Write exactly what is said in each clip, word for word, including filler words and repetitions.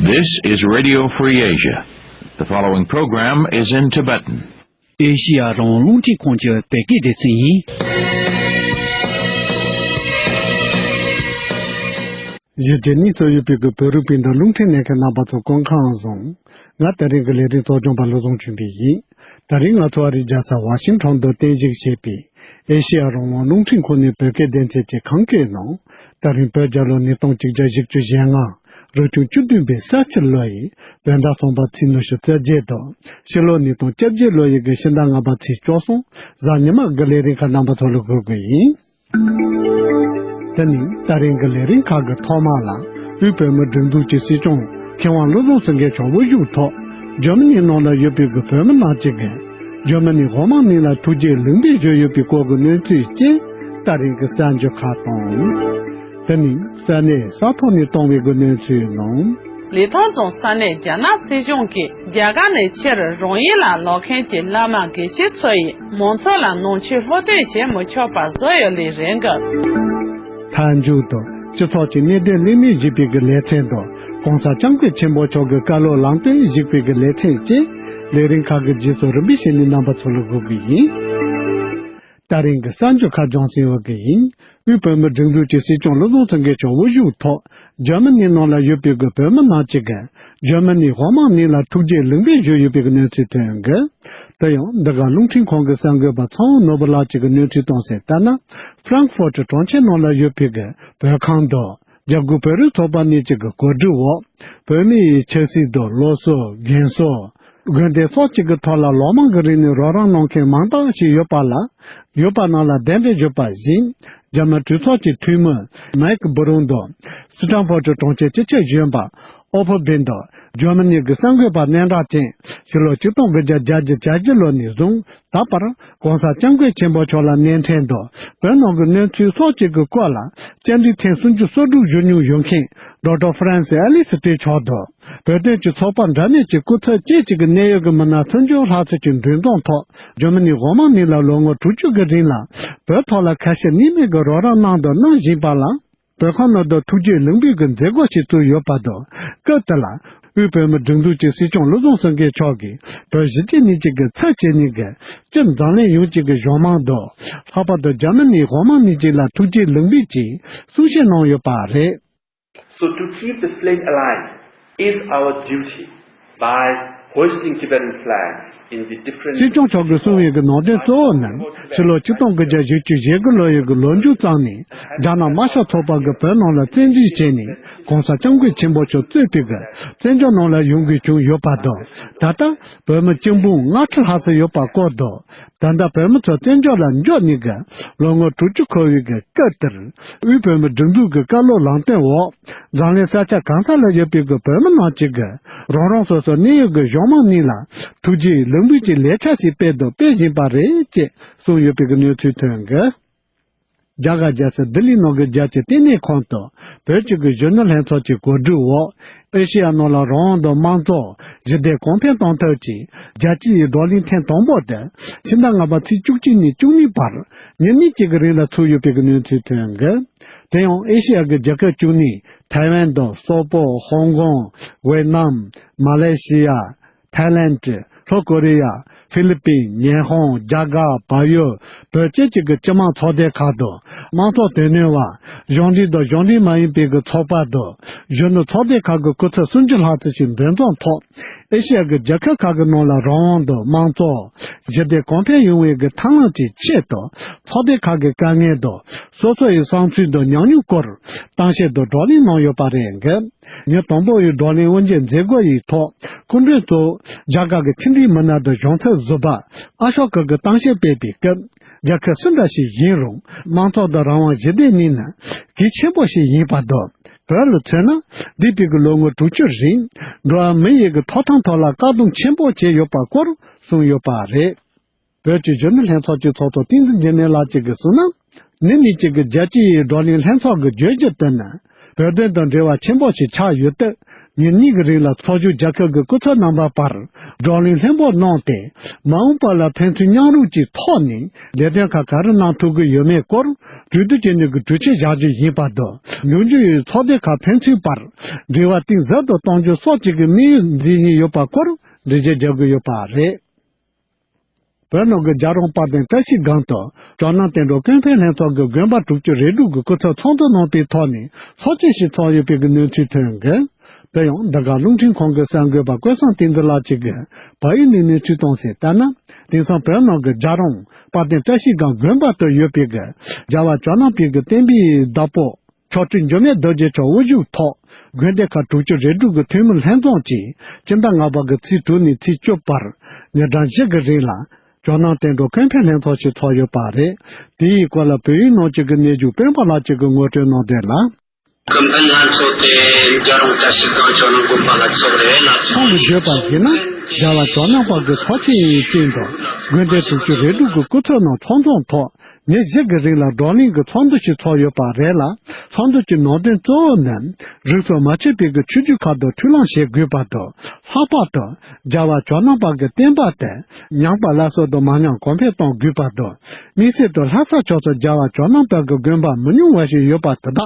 This is Radio Free Asia. The following program is in Tibetan. ཨེ་ཤི་ཡ་རང་དབང་རླུང་འཕྲིན་ཁང་གི་བོད་སྐད་སྡེ་ཚན་ཡིན། གཞིས་བྱེས་གཉིས་སུ་ཡོད་པའི་གི་བོད་རིགས་སྤུན་ཟླ་རླུང་འཕྲིན་གནད་འགག་རྣམ་པ་ཚོ་སྐུ་ཁམས་བཟང་། ང་དེ་རིང་གི་ལས་རིམ་གཙོ་སྐྱོང་པ་བློ་བཟང་ཆོས་འཕེལ་ཡིན། དེ་རིང་ང་ཚོ་ཨ་རིའི་རྒྱལ་ས་ཝ་ཤིང་ཊོན་དུ་རྟེན་གཞི་བྱས་པའི་ཨེ་ཤེ་ཡ་རང་དབང་རླུང་འཕྲིན་ཁང་ནས་བོད་སྐད་སྡེ་ཚན་གྱི་ཁམས་སྐད་ནང་། དེ་རིང་བོད་རྒྱལ་ལོ་ཉིས་སྟོང་གཅིག་བརྒྱ་བཞི་བཅུ་ཞེ་ལྔ། རབ་བྱུང་བཅུ་བདུན་པའི་ས་བྱི་ལོ་ཡི་བོད་ཟླ་གསུམ་པ་ཚེས་ཉི་ཤུ་རྩ་བརྒྱད་དང་། ཕྱི་ལོ་ཉིས་སྟོང་བཅོ་བརྒྱད་ལོ་ཡི་གི་ཕྱི་ཟླ་ལྔ་པ་ཚེས་བཅུ་གསུམ། གཟའ་ཉི་མ་གི་ལས་རིམ་ཁག་རྣམ་པ་ཚོ་ལ་འགོད་དགོས་ཡིན། དེ་ནི་ད་རིང་གི་ལས་རིམ་ཁག་གི་ཐོག་མ་ལ། དབུས་བོད་མིའི་སྒྲིག་འཛུགས་ཀྱི་སྲིད་སྐྱོང་མཁས་དབང་བློ་བཟང་སེང་གེ་མཆོག་དབུ་བཞུགས་ཐོག་འཇར་མ་ནིའི་ནང་ལ་ཡོད་པའི་གི་བོད་མི་རྣམས་ཀྱིས་གི་འཇར་མ་ནིའི་འོག་མ་གཉིས་ལ་ཐུགས་རྗེ་ལེགས་འབུལ་ཞུས་ཡོད་པའི་སྐོར་གྱི་གནས་ཚུལ་བཅས་ད་རིང་གི་གསར་འགྱུར་ཁག་དང་། དེ་ནི་ས་གནས་ས་ཐོག་ནས་བཏང་བའི་གི་གནས་ཚུལ་ནང་། ལི་ཐང་རྫོང་ས་གནས་རྒྱ་ནག་སྲིད་གཞུང་གིས་རྒྱ་གར་ནས་ཕྱིར་རང་ཡུལ་ལ་ལོག་མཁན་གྱི་བླ་མ་དགེ་བཤེས་ཚོ་ཡིས་མང་ཚོགས་ལ་ནང་ཆོས་སློབ་སྟོན་བྱེད་མི་ཆོག་པ་བཟོས་ཡོད་ལེ་རེད་འགའ། མཐའ་མཇུག་ཏུ་སྤྱི་ཚོགས་ཀྱི་གནད་དོན་གླེང་མོལ་བྱེད་པའི་གི་ལེ་ཚན་དང་གོང་ས་སྐྱབས་མགོན་ཆེན་པོ་མཆོག་གི་བཀའ་སློབ་ལམ་སྟོན་ཞུས་པའི་གི་ལེ་ཚན་བཅས་ལས་རིམ་ཁག་གི་རྗེས་སུ་རིམ་པས་བཤད་ནས་རྣམ་པ་ཚོ་ལ་འགོད་གི་ཡིན། ད་རིང་གི་གསར་འགྱུར་ཁག་སྦྱོང་སྲིང་འོག་གི་ཡིན། དབུས་བོད་མིའི་སྒྲིག་འཛུགས་ཀྱི་སྲིད་སྐྱོང་བློ་བཟང་སེང་གེ་མཆོག་དབུ་བཞུགས་ཐོག་འཇར་མ་ནིའི་ནང་ལ་ཡོད་པའི་གི་བོད་མི་རྣམས་ཀྱིས་གི་འཇར་མ་ནིའི་འོག་མ་གཉིས་ལ་ཐུགས་རྗེ་ལེགས་འབུལ་ཞུས་ཡོད་པའི་གི་གནས་ཚུལ་ཐོན་གི། དེ་ཡང་འདི་ག་རླུང་འཕྲིན་ཁང་གི་གསར་འགོད་པ་ཚེ་དབང་ནོར་བུ་ལགས་ཀྱིས་གི་གནས་ཚུལ་གཏོང་གསལ་ལྟར་ན། ཧྥྲང་ཧྥོར་ཊི་གྲོང་ཁྱེར་ནང་ལ་ཡོད་པའི་གི་བོད་ཁང་དུ། རྒྱ་དགོན་བོད་རིགས་ཚོགས་པ་གཉིས་ཀྱི་གི་གོ་སྒྲིག་འོག་བོད་མི་ཡི་ཆབ་སྲིད་དང་སློབ་གསོ། རྒན་གསོ། དགོན་སྡེ་སོགས་ཀྱི་གི་ཐོག་ལ་ལོ་མང་གི་རིང་ནས་རོགས་རམ་གནང་མཁན་མང་དག་ཞིག་ཡོད་པ་ལ། ཡོད་པ་རྣམས་ལ་གདན་འདྲེན་ཞུས་པ་བཞིན། རྒྱ་མི་གྲོས་ཚོགས་ཀྱི་འཐུས་མི་མེག་སྦུ་རུན་དང་། སི་ཁྲོན་ཧྥོར་ཊི་གྲོང་ཁྱེར་སྤྱི་ཁྱབ་གཞོན་པ་ཨོ་ཕོ་བིན་དང་། འཇར་མ་ནི་གི་གསར་འགོད་པ་གནད་འགག་ཅན། ཕྱི་ལོ་ཆིག་སྟོང་དགུ་བརྒྱ་བརྒྱད་ཅུ་གྱ་བཞི་ལོ་ནས་བཟུང་། ད་བར་༸གོང་ས་༸སྐྱབས་མགོན་ཆེན་པོ་མཆོག་ལ་སྣེ་འདྲེན་དང་བོད་ནང་གི་གནས་ཚུལ་སོགས་ཀྱི་གི་སྐོར་ལ་བཅར་འདྲི་ཐེངས་སུམ་ཅུ་སོ་དྲུག་ཞུ་མྱོང་ཡོད་མཁན་ཌོག་ཊར་ཧྥ་རན་སི་ཨ་ལི་སི་ཏྲེ་མཆོག་དང་བོད་དོན་གྱི་ཚོགས་པ་འདྲ་མིན་གྱི་སྐུ་ཚབ་བཅས་ཀྱི་གི་གནད་ཡོད་ཀྱི་མི་སྣ་སུམ་ཅུ་ལྷག་ཙམ་གྱི་འདུ་འཛོམས་ཐོག་འཇར་མ་ནི་འོག་མ་གཉིས་ལ་ལོ་ངོ་དྲུག་ཅུ་གི་རིང་ལ་བོད་ཐོག་ལ་ཁ་ཞེ་གཉིས་མེད་ཀྱི་རོགས་རམ་གནང་དང་གནང་བཞིན་པ་ལ། བོད་ཁང་ནང་དུ་ཐུགས་རྗེ་ལེགས་འབུལ་གྱི་མཛད་སྒོ་ཞིག་བཙུགས་ཡོད་པ་དང་། སྐབས་དེ་ལ་དབུས་བོད་མིའི་སྒྲིག་འཛུགས་ཀྱི་སྲིད་སྐྱོང་བློ་བཟང་སེང་གེ་མཆོག་གིས་བོད་གཞིས་བྱེས་གཉིས་ཀྱི་གི་ཚབ་བྱས་ནས་གི་སྤྱིར་འཛམ་གླིང་ཡོངས་ཀྱི་གི་གཞུང་མང་དང་། ལྷག་པར་དུ་འཇར་མ་ནིའི་འོག་མ་གཉིས་ཀྱི་ལ་ཐུགས་རྗེ་ལེགས་འབུལ་གྱིས་གསུང་བཤད་གནང་ཡོད་པ་རེད། So to keep the flame alive is our duty by hoisting Tibetan flags in the different སྲིད་སྐྱོང་མཆོག་གིས་གསུངས་པའི་གི་ནང་དོན་གཙོ་བོ་ནི་ཕྱི་ལོ་ཆིག་སྟོང་དགུ་བརྒྱ་བཞི་བཅུ་ཞེ་དགུ་ལོ་ཡི་གི་ལོ་མཇུག་ཙམ་ནས་རྒྱ་ནག་དམར་ཤོག་ཚོགས་པ་གིས་བོད་ནང་ལ་བཙན་འཛུལ་བྱས་ནས་༸གོང་ས་༸སྐྱབས་མགོན་ཆེན་པོ་མཆོག་གཙོས་པའི་གི་བཙན་བྱོལ་ནང་ལ་ཡོང་དགོས་བྱུང་ཡོད་པ་དང་། ད་ལྟ་བོད་མི་སྤྱི་འབུམ་ལྔ་ཁྲི་ལྷག་ཙམ་ཡོད་པ་སྐོར་དང་། ད་ལྟ་བོད་མི་ཚོ་བཙན་བྱོལ་ལ་འབྱོར་ནས་གི་ལོ་ངོ་དྲུག་ཅུ་འཁོར་བའི་གི་སྐབས་དེར་དབུས་བོད་མིའི་སྒྲིག་འཛུགས་ཀྱི་བཀའ་སློབ་ལམ་སྟོན་འོག་འཛམ་གླིང་ས་ཆ་གང་ས་ལ་ཡོད་པའི་གི་བོད་མི་རྣམས་ཀྱིས་གི་རང་རང་སོ་སོ་གནས་ཡུལ་གྱི་གཞུང་མང་གཉིས་ལ་ཐུགས་རྗེ་ལེགས་འབུལ་གྱི་ལས་འཆར་ཞིག་སྤེལ་དང་སྤེལ་བཞིན་པ་རེད་ཅེས་གསུངས་ཡོད་པའི་གི་གནས་ཚུལ་ཐོན་གི། རྒྱ་གར་རྒྱལ་ས་ལྡི་ལིའི་ནང་གི་རྒྱལ་སྤྱིའི་ལྟེ་གནས་ཁང་དུ་བོད་ཀྱི་གི་གཞོན་ནུ་ལྷན་ཚོགས་ཀྱི་གོ་སྒྲིག་འོག་ཨེ་ཤེ་ཡ་ནང་ལ་རང་དབང་དང་དམངས་གཙོ་ཞི་བདེ་གོང་འཕེལ་གཏོང་ཐབས་ཀྱི་རྒྱལ་སྤྱི་ཡི་བགྲོ་གླེང་ཐེངས་དང་པོ་དེ་ཕྱི་ཟླ་ལྔ་པ་ཚེས་བཅུ་གཅིག་ནས་བཅུ་གཉིས་བར་ཉིན་གཉིས་ཀྱི་གི་རིང་ལ་ཚུགས་ཡོད་པའི་གི་གནས་ཚུལ་ཐོན་གི། དེ་ཡང་ཨེ་ཤེ་ཡ་གི་རྒྱལ་ཁབ་བཅུ་གཉིས་ཐའེ་ཝན་དང་སོག་པོ། ཧོང་ཀོང་། ཝེ་ནམ། མ་ལེ་ཤི་ཡ། ཐའི་ལེན་ཌི། ལྷོ་ཀོ་རི་ཡ། ཧྥི་ལི་པིན། ཉི་ཧོང་། རྒྱ་གར། བལ་ཡུལ། བོད་བཅས་ཀྱི་གི་སྤྱི་དམངས་ཚོགས་སྡེ་ཁག་དང་། དམངས་གཙོ་དོན་གཉེར་བ། གཞུང་འབྲེལ་དང་གཞུང་འབྲེལ་མ་ཡིན་པའི་གི་ཚོགས་པ་དང་། གཞོན་ནུ་ཚོགས་སྡེ་ཁག་གི་སྐུ་ཚབ་སུམ་ཅུ་ལྷག་ཙམ་ཞིག་འདུ་འཛོམས་ཐོག་ཨེ་ཤེ་ཡ་གི་རྒྱལ་ཁབ་ཁག་གི་ནང་ལ་རང་དབང་དང་དམངས་གཙོ། ཞི་བདེ་གོང་འཕེལ་ཡོང་བའི་གི་ཐབས་ལམ་གྱི་ཆེད་དུ། ཚོགས་སྡེ་ཁག་གི་དཀའ་ངལ་དང་། སོ་སོ་ཡི་བསམ་ཚུལ་དང་ཉམས་མྱོང་སྐོར། གཏམ་བཤད་དང་བགྲོ་གླེང་གནང་ཡོད་པ་རེད་འགི། ཉིན་དང་པོ་ཡི་བགྲོ་གླེང་དབུ་འབྱེད་མཛད་སྒོ་ཡི་ཐོག་སྐུ་མགྲོན་གཙོ་བོ་རྒྱ་གར་གྱི་ཕྱི་འབྲེལ་མི་སྣ་དང་གཞུང་ཚབ་ཟུར་པ་ཨ་ཤོ་ཀ་གིས་གཏམ་བཤད་སྤེལ་པའི་སྐབས། རྒྱལ་ཁབ་སུ་འདྲ་ཞིག་ཡིན་རུང་དམངས་གཙོ་དང་རང་དབང་ཞི་བདེ་གཉིས་ནི་གལ་ཆེན་པོ་ཞིག་ཡིན་པ་དང་། བོད་ལ་མཚོན་ན་འདས་པའི་གི་ལོ་ངོ་དྲུག་ཅུ་རིང་འགྲོ་བ་མི་ཡི་གི་ཐོབ་ཐང་ཐོག་ལ་བཀག་སྡོམ་ཆེན་པོ་བྱས་ཡོད་པ་སྐོར་གསུངས་ཡོད་པ་རེད། བོད་ཀྱི་གཞོན་ནུ་ལྷན་ཚོགས་ཀྱི་ཚོགས་གཙོ་བསྟན་འཛིན་འཇིགས་མེད་ལགས་ཀྱིས་གསུངས་ན། ཉིན་གཉིས་ཀྱི་གི་རྒྱལ་སྤྱིའི་བགྲོ་གླེང་ལྷན་ཚོགས་ཀྱི་བརྗོད་གཞི་དེ་ནི་བོད་དོན་དང་འབྲེལ་བ་ཆེན་པོ་ཞིག་ཆགས་ཡོད་སྟབས། ཉིན་གཉིས་ཀྱི་རིང་ལ་ཚོགས་ཞུགས་རྒྱལ་ཁབ་ཀྱི་སྐུ་ཚབ་རྣམ་པ་བར་བགྲོ་གླེང་ལྷན་པོ་གནང་སྟེ། མ་འོངས་པ་ལ་ཕན་ཚུན་མཉམ་རུབ་ཀྱི་ཐོག་ནས་ལས་དོན་ཁག་ག་རེ་གནང་ཐུབ་ཀྱི་ཡོད་མེད་སྐོར་གྲོས་བསྡུར་བྱས་ནས་ཀྱི་གྲོས་ཆོད་བཞག་རྒྱུ་ཡིན་པ་དང་། འབྱུང་འགྱུར་ཡོད་ཚོགས་སྡེ་ཁག་ཕན་ཚུན་བར་འབྲེལ་བ་གཏིང་ཟབ་ཏུ་གཏོང་རྒྱུ་སོགས་ཀྱི་དམིགས་ཡུལ་འཛིན་བཞིན་ཡོད་པ་སྐོར་འགྲེལ་བརྗོད་བརྒྱབ་ཀྱི་ཡོད་པ་རེད། བོད་ནང་གི་རྒྱལ་རོང་དཔལ་ལྡན་བཀྲ་ཤིས་སྒང་དུ་ཇོ་ནང་བསྟན་འགྲོ་ཀུན་ཕན་ལྷན་ཚོགས་ཀྱི་དགོན་པ་དྲུག་ཅུ་རེ་དྲུག་གི་སྐུ་ཚབ་ཚོགས་འདུ་གནང་པའི་ཐོག་ནས་ཚོགས་ཆེན་ཞིག་ཚོགས་ཡོད་པའི་གནས་ཚུལ་ཐོན་གི། དེ་ཡང་འདི་ག་རླུང་འཕྲིན་ཁང་གི་གསར་འགོད་པ་ཀུན་བཟང་བསྟན་འཛིན་ལགས་ཀྱིས་བལ་ཡུལ་ནས་གནས་ཚུལ་བཏང་གསལ་ལྟར་ན། དེང་སང་བོད་ནང་གི་རྒྱལ་རོང་དཔལ་ལྡན་བཀྲ་ཤིས་སྒང་དགོན་པ་དུ་ཡོད་པའི་གི་རྒྱལ་བ་ཇོ་ནང་པའི་གི་བསྟན་པའི་བདག་པོ། མཆོག་སྤྲུལ་འགྱུར་མེད་རྡོ་རྗེ་མཆོག་དབུ་བཞུགས་ཐོག་དགོན་སྡེ་ཁག་དྲུག་ཅུ་རེ་དྲུག་གི་འཐུས་མི་ལྷན་འཛོམས་ཀྱིས་སྤྱི་ཟླ་ལྔ་པ་གི་ཚེས་དྲུག་ནས་ཚེས་བཅུ་བར་ཉིན་གྲངས་བཞི་གི་རིང་ལ་ཇོ་ནང་བསྟན་འགྲོ་ཀུན་ཕན་ལྷན་ཚོགས་ཤིག་ཚོགས་ཡོད་པ་རེད། དེའི་སྐོར་ལ་བོད་ཡིག་ནང་བཅུག་གི་གནས་བརྒྱུད་སྤེན་པ་ལགས་ཀྱིས་ངོ་སྤྲོད་གནང་དོན་ལ། ཀུན་ཕན་ལྷན་ཚོགས་དེ་རྒྱལ་རོང་བཀྲ་ཤིས་སྒང་ཇོ་ནང་དགོན་པ་ལ་ཚོགས་རེད་ལ། ཁོང་གིས་བརྗོད་པར་གཞིགས་ན། རྒྱལ་བ་ཇོ་ནང་པ་གི་ཚོགས་ཆེན་ཡི་རྐྱེན་དུ་དགོན་སྡེ་དྲུག་ཅུ་རེ་དྲུག་གི་སྐུ་ཚབ་རྣམས་ཚོགས་འཛོམས་ཐོག་ཉིན་བཞི་གི་རིང་ལ་བགྲོ་གླེང་གི་ཚོགས་འདུ་ཞིག་ཚོགས་ཡོད་པ་རེད་ལ། ཚོགས་འདུ་གྱི་ནང་དོན་གཙོ་བོ་ནི་རིགས་སུ་མ་ཆད་པའི་གི་ཆོས་བརྒྱུད་ཁག་ཏུ་མཐུན་ལམ་བྱེད་དགོས་པ་དང་། ལྷག་པར་དུ་རྒྱལ་བ་ཇོ་ནང་པ་གི་བསྟན་པ་དེ་ཉམས་པ་སླར་གསོ་དང་མ་ཉམས་གོང་འཕེལ་གཏོང་དགོས་པ་དང་། དམིགས་བསལ་དུ་ལྷ་ས་ཕྱོགས་སུ་རྒྱལ་བ་ཇོ་ནང་པ་གི་དགོན་པ་མི་ཉུང་བ་ཞིག་ཡོད་པ་དེ་དག་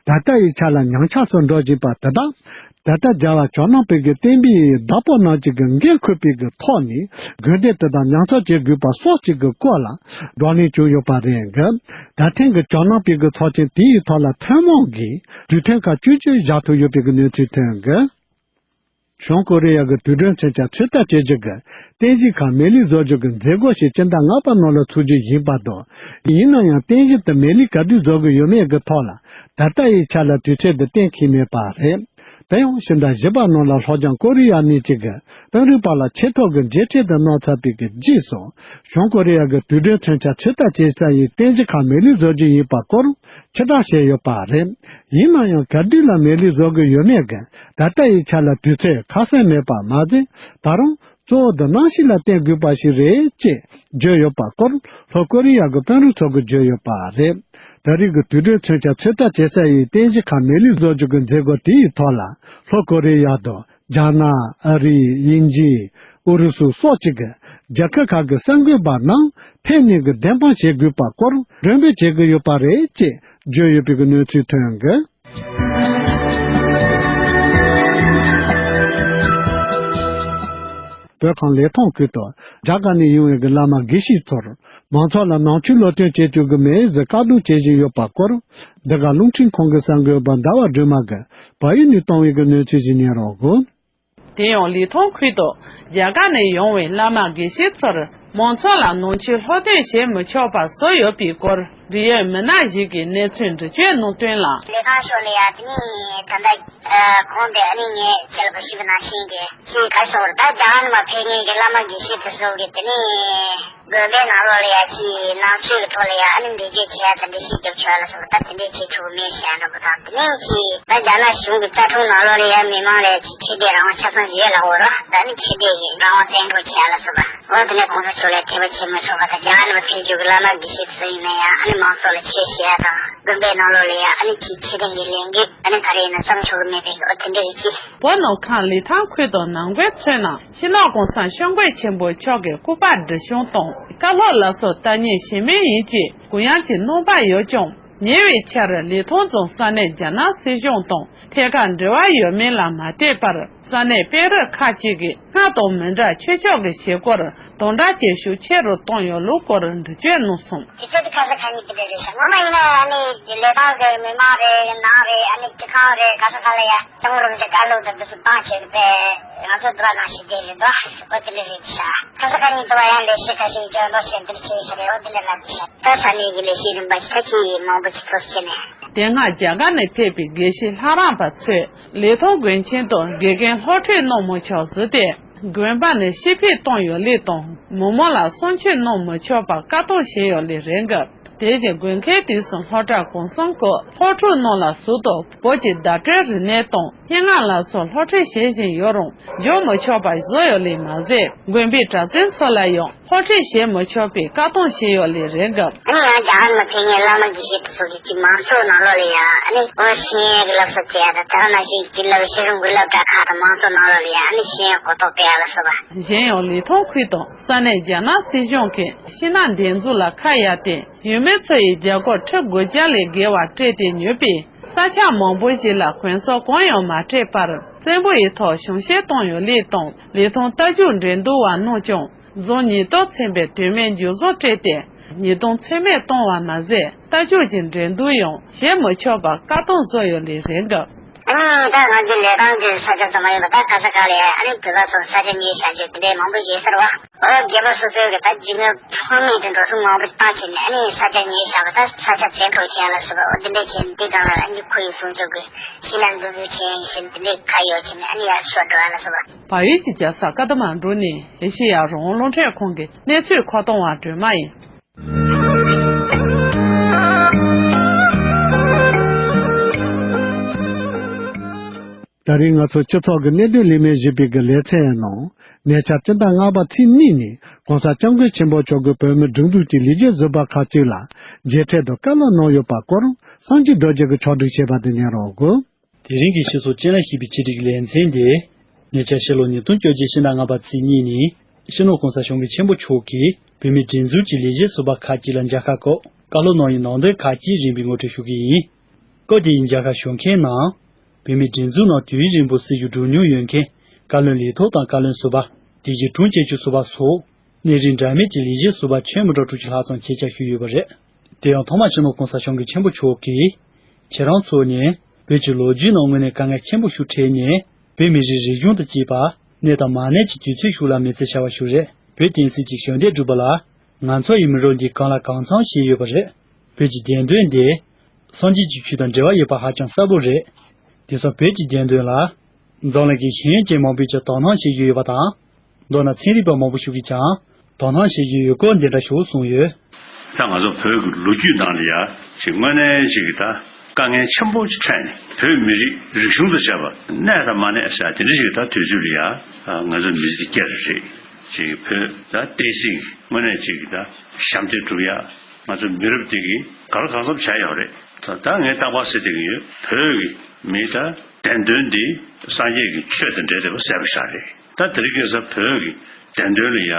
ད་ལྟ་ཡི་ཆ་ལ་ཉམས་ཆག་སུ་འགྲོ་བཞིན་པ་དེ་དག་ད་ལྟ་རྒྱལ་བ་ཇོ་ནང་པའི་གི་བསྟན་པའི་བདག་པོ་རྣམས་ཀྱི་གི་འགན་འཁུར་བའི་གི་ཐོག་ནས་དགོན་སྡེ་དེ་དག་ཉམས་གསོ་བྱེད་དགོས་པ་སོགས་ཀྱི་གི་སྐོར་ལ་བགྲོ་གླེང་བྱུང་ཡོད་པ་རེད་གི། ད་ཐེངས་གི་ཇོ་ནང་པའི་གི་ཚོགས་ཆེན་དེའི་ཐོག་ལ་ཐུན་མོང་གི་དུས་ཐེངས་ཁག་བཅུ་བཅུ་བཞག་ཐུབ་ཡོད་པའི་གི་གནས་ཚུལ་ཐོན་གི། བྱང་ཀོ་རི་ཡ་གི་དུས་དྲན་མཚོན་ཆ་ཚོད་ལྟ་བྱེད་རྒྱུ་གི་རྟེན་གཞི་ཁག་མེ་ལེགས་བཟོ་རྒྱུ་གི་མཛད་སྒོ་ཞིག་སྤྱི་ཟླ་ལྔ་པ་ནང་ལ་ཚུགས་རྒྱུ་ཡིན་པ་དང་། ཡིན་ན་ཡང་རྟེན་གཞི་དེ་མེ་ལེགས་ག་དུས་བཟོ་གི་ཡོད་མེད་ཀྱི་ཐོག་ལ་ད་ལྟ་ཡི་ཆ་ལ་དུས་ཚོད་དེ་གཏན་འཁེལ་མེད་པ་རེད། དེ་ཡང་ཕྱི་ཟླ་བཞི་པ་ནང་ལ་ལྷོ་བྱང་ཀོ་རི་ཡ་གཉིས་ཀྱི་གི་དཔོན་རིགས་བར་ལ་ཆེས་མཐོ་གི་མཇལ་འཕྲད་དུ་གནང་ཚར་བའི་གི་རྗེས་སུ། བྱང་ཀོ་རི་ཡ་གི་དུས་དྲན་མཚོན་ཆ་ཚོད་ལྟ་བྱེད་ས་ཡི་རྟེན་གཞི་ཁག་མེ་ལེགས་བཟོ་རྒྱུ་ཡིན་པ་སྐོར་ཕྱིར་བསྒྲགས་བྱས་ཡོད་པ་རེད། ཡིན་ན་ཡང་ག་དུས་ལ་མེ་ལེགས་བཟོ་གི་ཡོད་མེད་ཀྱི་ད་ལྟ་ཡི་ཆ་ལ་དུས་ཚོད་ཁ་གསལ་མེད་པ་མ་ཟད། ད་རུང་གཙོ་བོ་དེ་གནམ་གཤིས་ལ་བརྟེན་དགོས་པ་ཞིག་རེད་ཅེས་བརྗོད་ཡོད་པ་སྐོར་ལྷོ་ཀོ་རི་ཡ་གི་དཔོན་རིགས་ཚོ་གིས་བརྗོད་ཡོད་པ་རེད། ད་རེས་ཀྱི་དུས་དྲན་མཚོན་ཆ་ཚོད་ལྟ་བྱེད་ས་ཡི་རྟེན་གཞི་ཁག་མེ་ལེགས་བཟོ་རྒྱུ་གི་མཛད་སྒོ་དེའི་ཐོག་ལ་ལྷོ་ཀོ་རི་ཡ་དང་རྒྱ་ནག། ཨ་རི། དབྱིན་ཇི། ཨུ་རུ་སུ་སོགས་ཀྱི་གི་རྒྱལ་ཁབ་ཁག་གི་གསར་འགོད་པ་རྣམས་ཕེབས་ནས་གི་བདེན་དཔང་བྱེད་དགོས་པ་སྐོར་མགྲོན་འབོད་བྱེད་ཀྱི་ཡོད་པ་རེད་ཅེས་བརྗོད་ཡོད་པའི་གི་གནས་ཚུལ་ཐོན་གི། བོད་ཁམས་ལི་ཐང་ཁུལ་དུ་རྒྱ་གར་ནས་ཡོང་བའི་གི་བླ་མ་དགེ་བཤེས་ཚོར་མང་ཚོགས་ལ་ནང་ཆོས་སློབ་སྟོན་བྱེད་རྒྱུ་གི་མེད་ཟེར་བཀག་སྡོམ་བྱེད་བཞིན་ཡོད་པ་སྐོར་འདི་ག་རླུང་འཕྲིན་ཁང་གི་གསར་འགོད་པ་ཟླ་བ་སྒྲོལ་མ་གིས་བལ་ཡུལ་ནས་བཏང་བའི་གི་གནས་ཚུལ་ཞིག་ཉན་རོགས་གོ། དེ་ཡང་ལི་ཐང་ཁུལ་དུ་རྒྱ་གར་ནས་ཡོང་བའི་བླ་མ་དགེ་བཤེས་ཚོར་མང་ཚོགས་ལ་ནང་ཆོས་སློབ་སྟོན་བྱེད་མི་ཆོག་པ་བཟོས་ཡོད་པའི་སྐོར་འབྲེལ་ཡོད་མི་སྣ་ཞིག་གིས་གནས་ཚུལ་འདྲི་གཅོད་གནང་དོན་ལ། ལི་ཐང་ཕྱོགས་ལ་ཡ་དེ་ནི་ད་ལྟ་གོང་དེ་ཨ་ནི་ངས་ཁྱེད་ལ་ཞུས་པ་ནང་བཞིན་གྱི་ཅིག་ག་སོང་ད་རྒྱ་གར་ནས་མ་ཕེབས་མཁན་གྱི་བླ་མ་དགེ་བཤེས་དེ་ཚོ་གིས་དེ་ནི། དགོན་པའི་ནང་ལོགས་ལ་ཡ་ཅིག་ནང་ཆོས་ཀྱི་ཐོག་ལ་ཡ་ཨ་ནི་འགྲེལ་བརྗོད་བྱེད་ཡ་དང་འགྲེལ་བཤད་རྒྱབ་ཆོག་ཡ་ལ་སོགས་པ་ད་དེ་འདྲས་བྱེད་ཆོག་གི་མེད་ཟེར་ཡ་འདྲ་པོ་དང་དེ་ནས་ཅིག་ད་རྒྱ་ནག་གཞུང་གི་རྩ་ཁྲིམས་ནང་ལོགས་ལ་ཡ་མི་མང་ལ་ཡ་ཅིག་ཆོས་དད་རང་དབང་ཆ་ཚང་ཡོད་ལབ་ཡོད་རེད། ད་ནི་ཆོས་དད་ཀྱི་རང་དབང་བཙན་འཕྲོག་བྱེད་ཡ་ལ་སོགས་པ་འོ་དེ་ནས་གོང་ས་མཆོག་ལ་ཡ་དད་པ་བྱེད་མི་ཆོག་པ་དང་རྒྱ་གར་ནས་ཕེབས་རྒྱུ་གི་བླ་མ་དགེ་བཤེས་དེ་ཚོ་ཡིན་ན་ཡང་ཨ་ནི་མང་ཚོགས་ལ་ཆོས་བཤད་ཡ་དང་དགོན་པའི་ནང་ལོགས་ལ་ཡ་ཨ་ནི་ཅིག་ཆོས་དད་ཀྱི་ལས་འགུལ་ཨ་ནི་ག་རེ་ཡིན་ན་བརྩམས་ཆོག་གི་མེད་པའི་འོ་དེ་འདྲས་ཡིན་གྱི། བོད་ནང་ཁམས་ལི་ཐང་ཁུལ་དུ་ནང་ཁུལ་ཚོའི་ནང་། སྤྱི་ནོར་༸གོང་ས་༸སྐྱབས་མགོན་ཆེན་པོ་མཆོག་གི་སྐུ་པར་འབྲི་བྱུང་དང་བཀའ་སློབ་ལ་སོགས་ལྟ་ཉན་ཞེ་མེད་ཡིན་ཅེས་གུ་ཡངས་ཀྱི་གནང་བ་ཡོད་ཀྱང་། ཉེ་བའི་ཆར་ལི་ཐང་རྫོང་ས་གནས་རྒྱ་ནག་སྲིད་གཞུང་དང་ཐད་ཀར་འབྲེལ་བ་ཡོད་མེད་ལ་མ་ལྟོས་པར་ས་གནས་དཔོན་རིགས་ཁག་ཅིག་གིས་སྔར་དང་མི་འདྲ་ཆོས་ཕྱོགས་ཀྱི་བྱེད་སྒོར་དམ་དྲག་བྱེད་ཤུགས་ཆེ་རུ་བཏང་ཡོད་ལུགས་སྐོར་འགྲེལ་བརྗོད་གནང་སོང་། དུས་ཚོད་དེ་ཁ་ས་ཁ་ཉིན་དེ་འདྲ་རེད་ཤག་ངོ་མ་ཡིན་ན་ཨ་ནི་ལི་ཐང་གི་མི་མང་རེད་ནང་རེད་ཨ་ནི་སྤྱི་ཁང་རེད་ག་ས་ག་ལ་ཡ། ཏང་རུམ་གྱི་བཀའ་སློབ་དང་འདི་ཚོ་བཏང་བྱས་པས་ང་ཚོ་འདི་བ་ནང་བཞིན་བསྡད་རེད་དོ། ཨོ་དེ་འདྲ་རེད་ཤག་ཁ་ས་ཁ་ཉིན་དུ་བ་ཡང་ལས་བྱེད་ཁ་ཤས་འཇོན་ཐོག་བྱས་འདིར་ཁྱེར་ཤག་རེད། ཨོ་དེ་འདྲ་ལབ་ཀྱི་ཤག་ད་ས་གནས་ཀྱི་ལས་བྱེད་རིམ་པ་ཞིག་ད་ཅི་མང་པོ་ཅིག་ཐོབ་བྱས་ནས། དེ་སྔ་རྒྱ་གར་ནས་ཕེབས་པའི་དགེ་བཤེས་ལྷ་རམས་པ་ཚོས་ལི་ཐང་དགོན་ཆེན་དུ་དགེ་རྒན་སློབ་ཁྲིད་གནང་མི་ཆོག་ཟེར་ཏེ། དགོན་པ་ནས་ཕྱིར་ཕུད་བཏང་ཡོད་ལུགས་དང་མི་མང་ལ་གསུང་ཆོས་གནང་མི་ཆོག་པར་བཀག་སྡོམ་བྱས་ཡོད་ལུགས་རེད་འདུག་དེ་བཞིན་དགོན་ཁའི་དུས་སུ་སློབ་གྲྭ་གུང་སེང་གི་སློབ་ཕྲུག་རྣམས་ལ་ཟུར་དུ་བོད་ཀྱི་བརྡ་སྤྲོད་རིག་གནས་དང་ སྙན་ངག་ལ་སོགས་སློབ་ཁྲིད་བྱེད་བཞིན་ཡོད་རུང་འཇོག་མི་ཆོག་པ་བཟོས་ཡོད་ལེ་མ་ཟད། དགོན་པའི་གྲྭ་བཙུན་ཚོ་ལ་ཡང་སློབ་ཁྲིད་བྱེད་མི་ཆོག་པའི་བཀག་སྡོམ་བྱས་ཡོད་ལེ་རེད་འདུག་ཨ་ནི་ཡང་རྒྱ་གར་ནང་ཕེབས་མཁན་བླ་མ་དགེ་བཤེས་དེ་ཚོ་གིས་ཅིག་མང་ཚོགས་ནང་ལོགས་ལ་ཡང་ཨ་ནི་ཨོ་ཤེས་ཡོན་གྱི་སློབ་གསོ་སྩལ་ཡ་དང་། དེ་ག་ནང་བཞིན་དེ་ལ་ཤེས་རིག་འགུལ་སློབ་གྲྭ་ཁག་དང་མང་ཚོགས་ནང་ལོགས་ལ་ཡང་ཨ་ནི་ཤེས་ཡོན་གོ་རྟོགས་སྤེལ་ཡ་ལ་སོགས་པ། གཞན་ཡང་ལི་ཐང་ཁུལ་དང་ས་གནས་རྒྱ་ནག་སྲིད་གཞུང་གིས་ཤིང་ནགས་འདེབས་འཛུགས་ལ་ཁ་གཡར་ཏེ། ཡུལ་མི་ཚོ་ཡིས་རྒྱ་སྒོར་ཁྲི་དགུ་བརྒྱ་ལས་བརྒལ་བ་སྤྲད་དེ་ཉོས་པའི་ས་ཆ་མང་པོ་ཞིག་ལ་གོན་སོགས་གང་ཡང་མ་སྤྲད་པར། བཙན་པོ་ཡི་ཐོག་གཞུང་བཞེས་བཏང་ཡོད་ལེ་དང་། ལི་ཐང་རྟ་རྒྱུག་འགྲན་བསྡུར་བ་རྣམས་ཀྱང་རྫོང་ཉེན་རྟོག་ཚན་པས་དོན་མེད་འཇུ་བཟུང་སྤྲད་དེ། ཉེས་རྡུང་ཚད་མེད་བཏང་བ་མ་ཟད། རྟ་རྒྱུག་གི་འགྲན་བསྡུར་ཡང་བྱེད་མི་ཆོག་པར་བཀག་སྡོམ་བཟོས་ཡོད་ལེ་རེད་འདུག་ཨ་ནི་ད་ང་ཚོའི་ལི་ཐང་གི་ས་ཆ་ཙམ་མ་ཡིན་པར་ད་ག་ས་ག་ལ་ཨ་ནི་བོད་པ་ཚོ་ས་ཆ་ཉོས་བཞག་རྒྱུ་དེ་འདྲའི་མང་པོ་ཡོད་ས་རེད་བ། ཨོ་རྒྱལ་པོ་སོ་སོའི་གི་ད་རྒྱུ་དངོས་ཕངས་མེད་དུ་འགྲོ་སོང་མང་པོ་བཏང་བྱས་ནས་ཨ་ནི་ས་ཆ་ཉོས་བཞག་པ། ད་ས་ཆ་བཙན་འཕྲོག་བྱས་ལ་སོགས་པ་ཨོ་དེ་འདྲ་བྱས་ནས་འདི་སྒང་ལ་ཨ་ནི་ཁོ་ཡི་སྲུང་སྐྱོབ་གི་ཤིང་ནགས་འདུ་འཛུགས་བྱས་ཡིན་ཟེར་ནས་དེ་འདྲའི་ཁ་གཡོག་བྱས་ནས་ཨ་ནི་ཡར་ཤོར་འགྲོ་ཡ་ལ་སོགས་པ། བལ་ཡུལ་གྱི་རྒྱལ་ས་ཀ་ཐ་མན་གྲུ་ནས་ཨེ་ཤེ་ཡ་རང་དབང་རླུང་འཕྲིན་ཁང་གི་གནས་ཚུལ་མཁོ་གཏོང་བ་སྒྲོལ་མ་ཡིན། ད་རིང་ང་ཚོ་སྤྱི་ཚོགས་ཀྱི་གནད་དོན་ལས་མི་ཞེས་པའི་གི་ལེ་ཚན་ནང་། ཉེ་ཆར་སྤྱི་ཟླ་ལྔ་པ་ཚེས་གཉིས་ཉིན་༸གོང་ས་༸སྐྱབས་མགོན་ཆེན་པོ་མཆོག་གིས་བོད་མིའི་སྒྲིག་འཛུགས་ཀྱི་ལས་བྱེད་ཟུར་པ་ཁག་ཅིག་ལ་མཇལ་འཕྲད་དུ་བཀའ་སློབ་གནང་ཡོད་པ་སྐོར་སངས་རྒྱས་རྡོ་རྗེ་གིས་ཕྱོགས་སྒྲིག་བྱས་པ་དེ་ཉན་རོགས་དགོས། དེ་རིང་གི་སྤྱི་ཚོགས་སྤྱི་ལ་གཤིབ་པའི་ཆེད་སྒྲིག་ལེ་ཚན་དེ། ཉེ་ཆར་ཕྱི་ལོ་ཉིས་སྟོང་བཅོ་བརྒྱད་ཕྱི་ཟླ་ལྔ་པ་ཚེས་གཉིས་ཉིན་སྤྱི་ནོར་༸གོང་ས་༸སྐྱབས་མགོན་ཆེན་པོ་མཆོག་གིས་བོད་མིའི་སྒྲིག་འཛུགས་ཀྱི་ལས་བྱེད་ཟུར་པ་ཁག་ཅིག་ལ་མཇལ་ཁ་སྐོར་བཀའ་སློབ་གནང་ཡི་ནང་དོན་ཁག་ཅིག་རིམ་པས་ངོ་སྤྲོད་ཞུ་གི་ཡིན། སྐབས་དེའི་མཇལ་ཁ་ཞུ་མཁན་ནང་། བོད་མིའི་སྒྲིག་འཛུགས་ནང་དུས་ཡུན་རིང་པོ་སྲིད་ཇུས་སྒྲུབ་མྱོང་ཡོད་མཁན་བཀའ་བློན་ལས་ཐོག་དང་བཀའ་བློན་ཟུར་པ། དེ་བཞིན་དྲུང་ཆེ་ཆུ་ཟུར་པ་སོགས། གནས་རིམ་འདྲ་མིན་གྱི་ལས་བྱེད་ཟུར་པ་ཁྱོན་མི་གྲངས་དྲུག་ཅུ་ལྷག་ཙམ་ཆེད་བཅར་ཞུས་ཡོད་པ་རེད། དེ་ཡང་ཐོག་མར་སྤྱི་ནོར་༸གོང་ས་༸སྐྱབས་མགོན་ཆེན་པོ་མཆོག་གིས། ཁྱེད་རང་ཚོ་ནི་བོད་ཀྱི་ལོ་རྒྱུས་ནང་དངོས་གནས་དཀའ་ངལ་ཆེན་པོ་ཞིག་འཕྲད་ནས། བོད་མི་རིགས་རིག་གཞུང་དང་བཅས་པ་གནས་དང་མ་གནས་ཀྱི་དུས་ཚོད་ཤིག་ལ་མི་ཚེ་ཤར་བ་ཞིག་རེད། བོད་བསྟན་སྲིད་ཀྱི་ཞབས་འདེགས་སྒྲུབ་པ་ལ། ང་ཚོ་ཡི་མི་རབས་འདིས་གང་ལ་གང་འཚམ་བྱས་ཡོད་པ་རེད། བོད་ཀྱི་བདེན་དོན་འདི། སངས་རྒྱས་ཀྱི་ཆོས་དང་འབྲེལ་བ་ཡོད་པ་ཧ་ཅང་གསལ་པོ་རེད། དེང་སང་བོད་ཀྱི་བདེན་དོན་ལ། འཛམ་གླིང་གི་ཤེས་ཡོན་ཅན་མང་པོས་ཀྱང་དོ་སྣང་བྱེད་ཀྱི་ཡོད་པ་དང་། མདོར་ན་ཚན་རིག་པ་མང་པོ་ཞིག་གིས་ཀྱང་དོ་སྣང་བྱེད་ཀྱི་ཡོད་སྐོར་འདི་འདྲ་ཞིག་གསུངས་ཡོད། ད་ང་ཚོ་བོད་ཀྱི་ལོ་རྒྱུས་ནང་ལ་ཡ་ཅིག་དངོས་གནས་ཅིག་གི་ད་དཀའ་ངལ་ཆེན་པོ་ཅིག་འཕྲད་ནས་བོད་མི་རིགས་རིག་གཞུང་དང་བཅས་པ་གནས་དང་མ་གནས་ཟེར་དེ་འདྲ་ཅིག་གི་ད་དུས་ཚོད་ལ་ཡ་ང་ཚོ་མི་ཚེ་འདི་སྐྱེལ་རེད། ཅིག་བོད་ད་བསྟན་སྲིད་ཀྱི་དངོས་གནས་ཅིག་གི་ད་ཞབས་འདེགས་སྒྲུབ་ཡ། ང་ཚོ་མི་རབས་འདི་གིས་གང་ལ་གང་འཚམ་བྱས་ཡོད་རེད། ད་ད་ངས་རྟག་པར་ཟེར་བསྡད་ཀྱི་ཡོད། བོད་ཀྱི་མིའི་ད་བདེན་དོན་འདི་སངས་རྒྱས་ཀྱི་ཆོས་དང་འབྲེལ་བསྡད་པ་གསལ་པོ་ཞིག་རེད། ད་དེ་རིང་ཁ་སང་བོད་ཀྱི་བདེན་དོན་ལ་ཡ་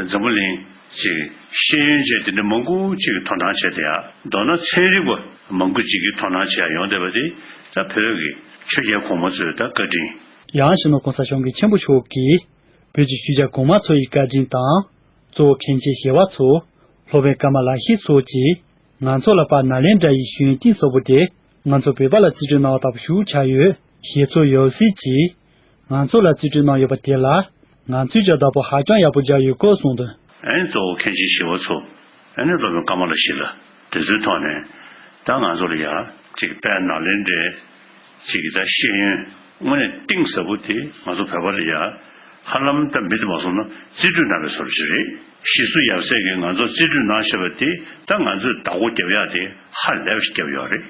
འཛམ་བུ་གླིང་ཅིག་ཤེས་ཡོན་ཅན་དེ་འདྲ་མང་པོ་ཅིག་གིས་དོ་སྣང་བྱས་བསྡད་ཡ། མདོར་ན་ཚན་རིག་པ་མང་པོ་ཅིག་གིས་དོ་སྣང་བྱས་ཡ་ཡོང་བསྡད་པ་དེ་ད་བོད་ཀྱི་ཆོས་རྒྱལ་གོང་མ་ཚོའི་ད་བཀའ་དྲིན། ཡང་སྤྱི་ནོར་༸གོང་ས་༸སྐྱབས་མགོན་ཆེན་པོ་མཆོག་གིས་བོད་ཀྱི་ཆོས་རྒྱལ་གོང་མ་ཚོ་ཡི་བཀའ་དྲིན་དང་། གཙོ་བོ་མཁན་ཆེན་ཞི་བ་འཚོ། སློབ་དཔོན་ཀརྨ་ལ་ཤཱི་སོགས་ཀྱིས་ང་ཚོ་ལ་དཔལ་ནཱ་ལེནྡྲ་ཡི་ཤེས་ཡོན་གཏིང་ཟབ་པོ་དེ་ང་ཚོ་བོད་པ་ལ་རྩིས་སྤྲོད་གནང་བ་ལྟ་བུ་ཞིག་ཆགས་ཡོད། ཞེ་མཚོ་ཡབ་སྲས་ཀྱིས་ང་ཚོ་ལ་རྩིས་སྤྲོད་གནང་ཡོད་པ་དེ་ལ་ང་ཚོས་ཀྱང་བདག་པོ་ཧ་ཅང་ཡག་པོ་བརྒྱབ་ཡོད་སྐོར་གསུངས་དོན། ཨ་ནི་གཙོ་བོ་མཁན་ཆེན་ཞི་བ་འཚོ། ཨ་ནི་སློབ་དཔོན་ཀརྨ་ལ་ཤཱི་ལགས་དེ་ཚོའི་ཐོག་ནས་ད་ང་ཚོ་ལ་ཡ་ཅིག་དཔལ་ནཱ་ལེནྡྲའི་ཅིག་གི་ད་ཤེས་ཡོན་དངོས་གནས་གཏིང་ཟབ་པོ་དེ་ང་ཚོ་བོད་པ་ལ་ཡ་ཧ་ལམ་ད་མི་དེ་མ་སོང་ན་རྩིས་སྤྲོད་གནང་བའི་བཟོ་འདྲ་ཞིག་རེད། ཞི་སུ་ཡབ་སྲས་ཀྱིས་ང་ཚོ་རྩིས་སྤྲོད་གནང་བཞག་པ་དེ་ད་ང་ཚོས་བདག་པོ་རྒྱབ་ཡག་དེ་ཧ་ལས་པ་ཞིག་བརྒྱབ་ཡོད་རེད།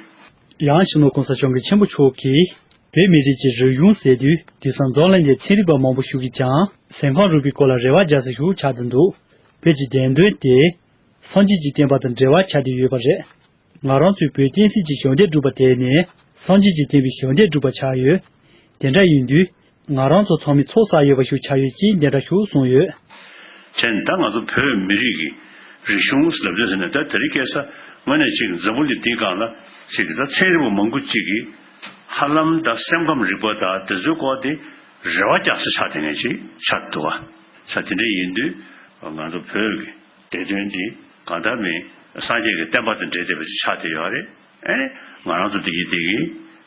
ཡང་སྤྱི་ནོར་༸གོང་ས་༸སྐྱབས་མགོན་ཆེན་པོ་མཆོག་གིས་བོད་མི་རིགས་ཀྱི་རིག་གཞུང་ཟེར་དུས་དེང་སང་འཛམ་གླིང་འདིའི་ཚན་རིག་པ་མང་པོ་ཞིག་གིས་ཀྱང་གཟན་ཁང་རུལ་པའི་སྐོར་ལ་རེ་བ་རྒྱག་ས་ཞིག་ཆགས་བསྡད་འདུག་བོད་ཀྱི་བདེན་དོན་དེ་སངས་རྒྱས་ཀྱི་བསྟན་པ་དང་འབྲེལ་བ་ཆགས་བསྡད་ཡོད་པ་རེད། ང་རང་ཚོས་བོད་བསྟན་སྲིད་ཀྱི་ཞབས་འདེགས་སྒྲུབ་པ་དེ་ནི་སངས་རྒྱས་ཀྱི་བསྟན་པའི་ཞབས་འདེགས་སྒྲུབ་པ་ཆགས་ཡོད། དེ་འདྲ་ཡིན་དུས་ང་རང་ཚོ་ཚང་མས་ཚོགས་བསགས་ཡོད་པ་ཞིག་ཆགས་ཡོད་ཅེས་འདི་འདྲ་ཞིག་གསུངས་ཡོད། བྱས་ནས་ད་ང་ཚོ་བོད་མི་རིགས་ཀྱི་རིག་གཞུང་ལབ་དུས་ཟེར་ནས་ད་དེ་རིང་ཁ་སང་དངོས་གནས་ཅིག་འཛམ་བུ་གླིང་འདིའི་སྒང་ལ་ཅིག་ད་ཚན་རིག་པ་མང་པོ་ཅིག་གིས་ཧ་ལམ་ད་སེམས་ཁམས་རིག་པ་དང་དེ་ཚོའི་སྐོར་དེ་རེ་བ་རྒྱག་ས་ཆགས་བསྡད་མཁན་ཅིག་ཆགས་འདུག་བ། ས་དེ་འདྲ་ཡིན་དུས་ང་ཚོ་བོད་ཀྱི་བདེན་དོན་འདི་གང་ལྟར་མིན་སངས་རྒྱས་ཀྱི་བསྟན་པ་དང་འབྲེལ་བསྡད་པ་ཅིག་ཆགས་བསྡད་ཡོད་རེད། ཨེ། ང་རང་ཚོ་འདི་གི་འདི་གི་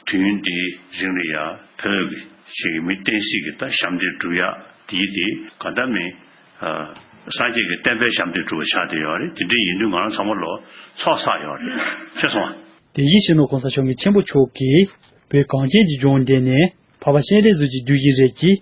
དུས་ཡུན་འདིའི་རིང་ལ་ཡ་བོད་ཀྱི་ཞིག་གི་མི་བསྟན་སྲིད་ཀྱི་ད་ཞབས་འདེགས་སྒྲུབ་ཡ་འདི་གི་འདི་གང་ལྟར་མིན་ཨ། སངས་རྒྱས་ཀྱི་བསྟན་པའི་ཞབས་འདེགས་སྒྲུབ་པ་ཆགས་བསྡད་ཡོད་རེད། དེ་འདྲ་ཡིན་དུས་ང་རང་ཚང་མ་ལོ་ཚོགས་བསགས་ཡོད་རེད། ཤེས་སོང་ཨ། དེ་བཞིན་སྤྱི་ནོར་༸གོང་ས་༸སྐྱབས་མགོན་ཆེན་པོ་མཆོག་གིས་བོད་གངས་ཅན་གྱི་ལྗོངས་འདི་ནི་འཕགས་པ་སྤྱན་རས་གཟིགས་ཀྱི་གདུལ་ཞིང་རེད་ཅེས་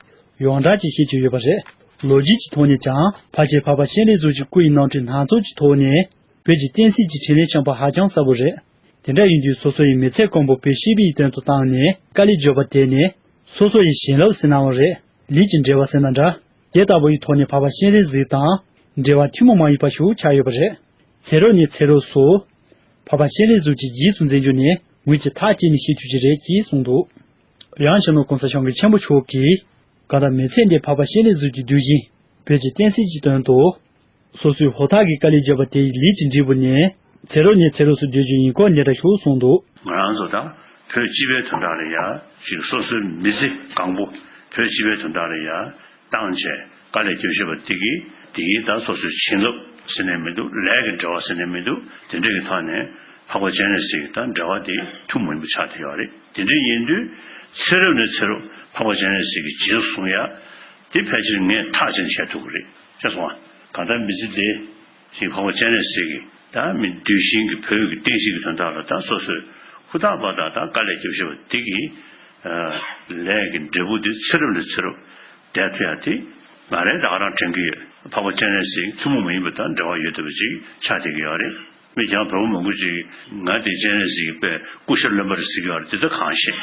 ཡོངས་གྲགས་ཀྱིས་བཤད་ཀྱི་ཡོད་པ་རེད། ལོ་རྒྱུས་ཀྱི་ཐོག་ནས་ཀྱང་ཕལ་ཆེར་འཕགས་པ་སྤྱན་རས་གཟིགས་ཀྱི་སྐུ་ཡི་རྣམ་འཕྲུལ་སྣ་ཚོགས་ཀྱི་ཐོག་ནས་བོད་ཀྱི་བསྟན་སྲིད་ཀྱི་འཕྲིན་ལས་འཆང་པ་ཧ་ཅང་གསལ་པོ་རེད། དེ་འདྲ་ཡིན་དུས་སོ་སོ་ཡི་མི་ཚེ་གང་པོ་བོད་སྤྱི་པའི་དོན་དུ་བཏང་ནས་དཀའ་ལས་བརྒྱབ་པ་དེ་ནི་ སོ་སོ་ཡི་ཞེན་ལོག་ཟེར་ནའང་རེད། ལུས་ཀྱི་འབྲེལ་བ་ཟེར་ན་འདྲ། དེ་ལྟ་བུ་ཡི་ཐོག་ནས་འཕགས་པ་སྤྱན་རས་གཟིགས་དང་འབྲེལ་བ་ཐུན་མོང་མ་ཡིན་པ་ཞིག་ཆགས་ཡོད་པ་རེད། ཚེ་རབས་ནས་ཚེ་རབས་སུ་འཕགས་པ་སྤྱན་རས་གཟིགས་ཀྱི་རྗེས་སུ་འཛིན་རྒྱུ་ནི་ངོས་ཀྱིས་ཐག་བཅད་ནས་བཤད་ཐུབ་ཀྱི་རེད་ཅེས་གསུངས་འདུག། ཡང་གཞོན་ནུ་གོང་ས་སྐྱབས་མགོན་ཆེན་པོ་མཆོག་གིས་གང་ལྟར་མི་ཚེ་འདི་འཕགས་པ་སྤྱན་རས་གཟིགས་ཀྱི་གདུལ་ཞིང་བོད་ཀྱི་བསྟན་སྲིད་ཀྱི་དོན་དུ། སོ་སོའི་ཧུར་ཐག་གིས་དཀའ་ལས་བརྒྱབ་པ་དེའི་ལས་ཀྱི་འབྲས་བུ་ནི། ཚེ་རབས་ནས་ཚེ་རབས་སུ་སྡོད་རྒྱུ་ཡིན་སྐོར་འདི་འདྲ་ཞིག་གསུངས་འདུག། ང་རང་ཚོ་དང་བོད་སྤྱི་པའི་དོན་དག་ལ་ཡ་ཅིག་སོ་སོའི་མི་ཚེ་གང་པོ་བོད་སྤྱི་པའི་དོན་དག་ལ་ཡ་བཏང་བྱས་དཀའ་ལས་བརྒྱབ་བཞག་པ་དེ་གིས་དེ་གིས་ད་སོ་སོའི་བྱིན་རླབས་ཟེར་ནས་མི་འདུག། ལས་ཀྱི་འབྲེལ་བ་ཟེར་ནས་མི་འདུག། དེ་འདྲ་གི་ཐོག་ནས་འཕགས་པ་སྤྱན་རས་གཟིགས་ཀྱི་ད་འབྲེལ་བ་དེ་ཐུན་མོང་མ་ཡིན་པ་ཆགས་བསྡད་ཡོད་རེད། དེ་འདྲ་ཡིན་དུས་ཚེ་རབས་ནས་ཚེ་རབས་འཕགས་པ་སྤྱན་རས་གཟིགས་ཀྱི་རྗེས་སུ་བཟུང་ཡ་དེ་ཕལ་ཆེར་ངས་ཐག་བཅད་ནས་བཤད་ཐུབ་ཀྱི་རེད། ཤེས་སོང་ང་། གང་ལྟར་མི་ཚེ་འདི་ཞིག་འཕགས་པ་སྤྱན་རས་གཟིགས་ཀྱི་ད་མི་གདུལ་ཞིང་གི་བོད་ཀྱི་བསྟན་སྲིད་ཀྱི་དོན་དག་ལ་ད་སོ་སོས་ཧུར་ཐག་པ་དང་ད་དཀའ་ལས་བརྒྱབ་བཞག་པ་དེ་གིས་ལས་ཀྱི་འབྲས་བུ་དེ་ཚེ་རབས་ནས་ཚེ་རབས་བསྡད་ཐུབ་ཡ་དེ་ང་རང་ད་ག་རང་དྲན་གྱི་ཡོད། འཕགས་པ་སྤྱན་རས་གཟིགས་ཐུན་མོང་མ་ཡིན་པ་དང་འབྲེལ་བ་ཡོད་བསྡད་པ་ཅིག་ཆགས་བསྡད་ཀྱི་ཡོད་རེད། མི་གྱང་བལ་པོ་མང་པོ་ཅིག་ང་དེ་སྤྱན་རས་གཟིགས་པའི་སྐུ་ཞབས་བློན་པོ་རེད་ཟེར་གྱི་ཡོད་རེད། དེ་ལྟར་གང་ཤེས།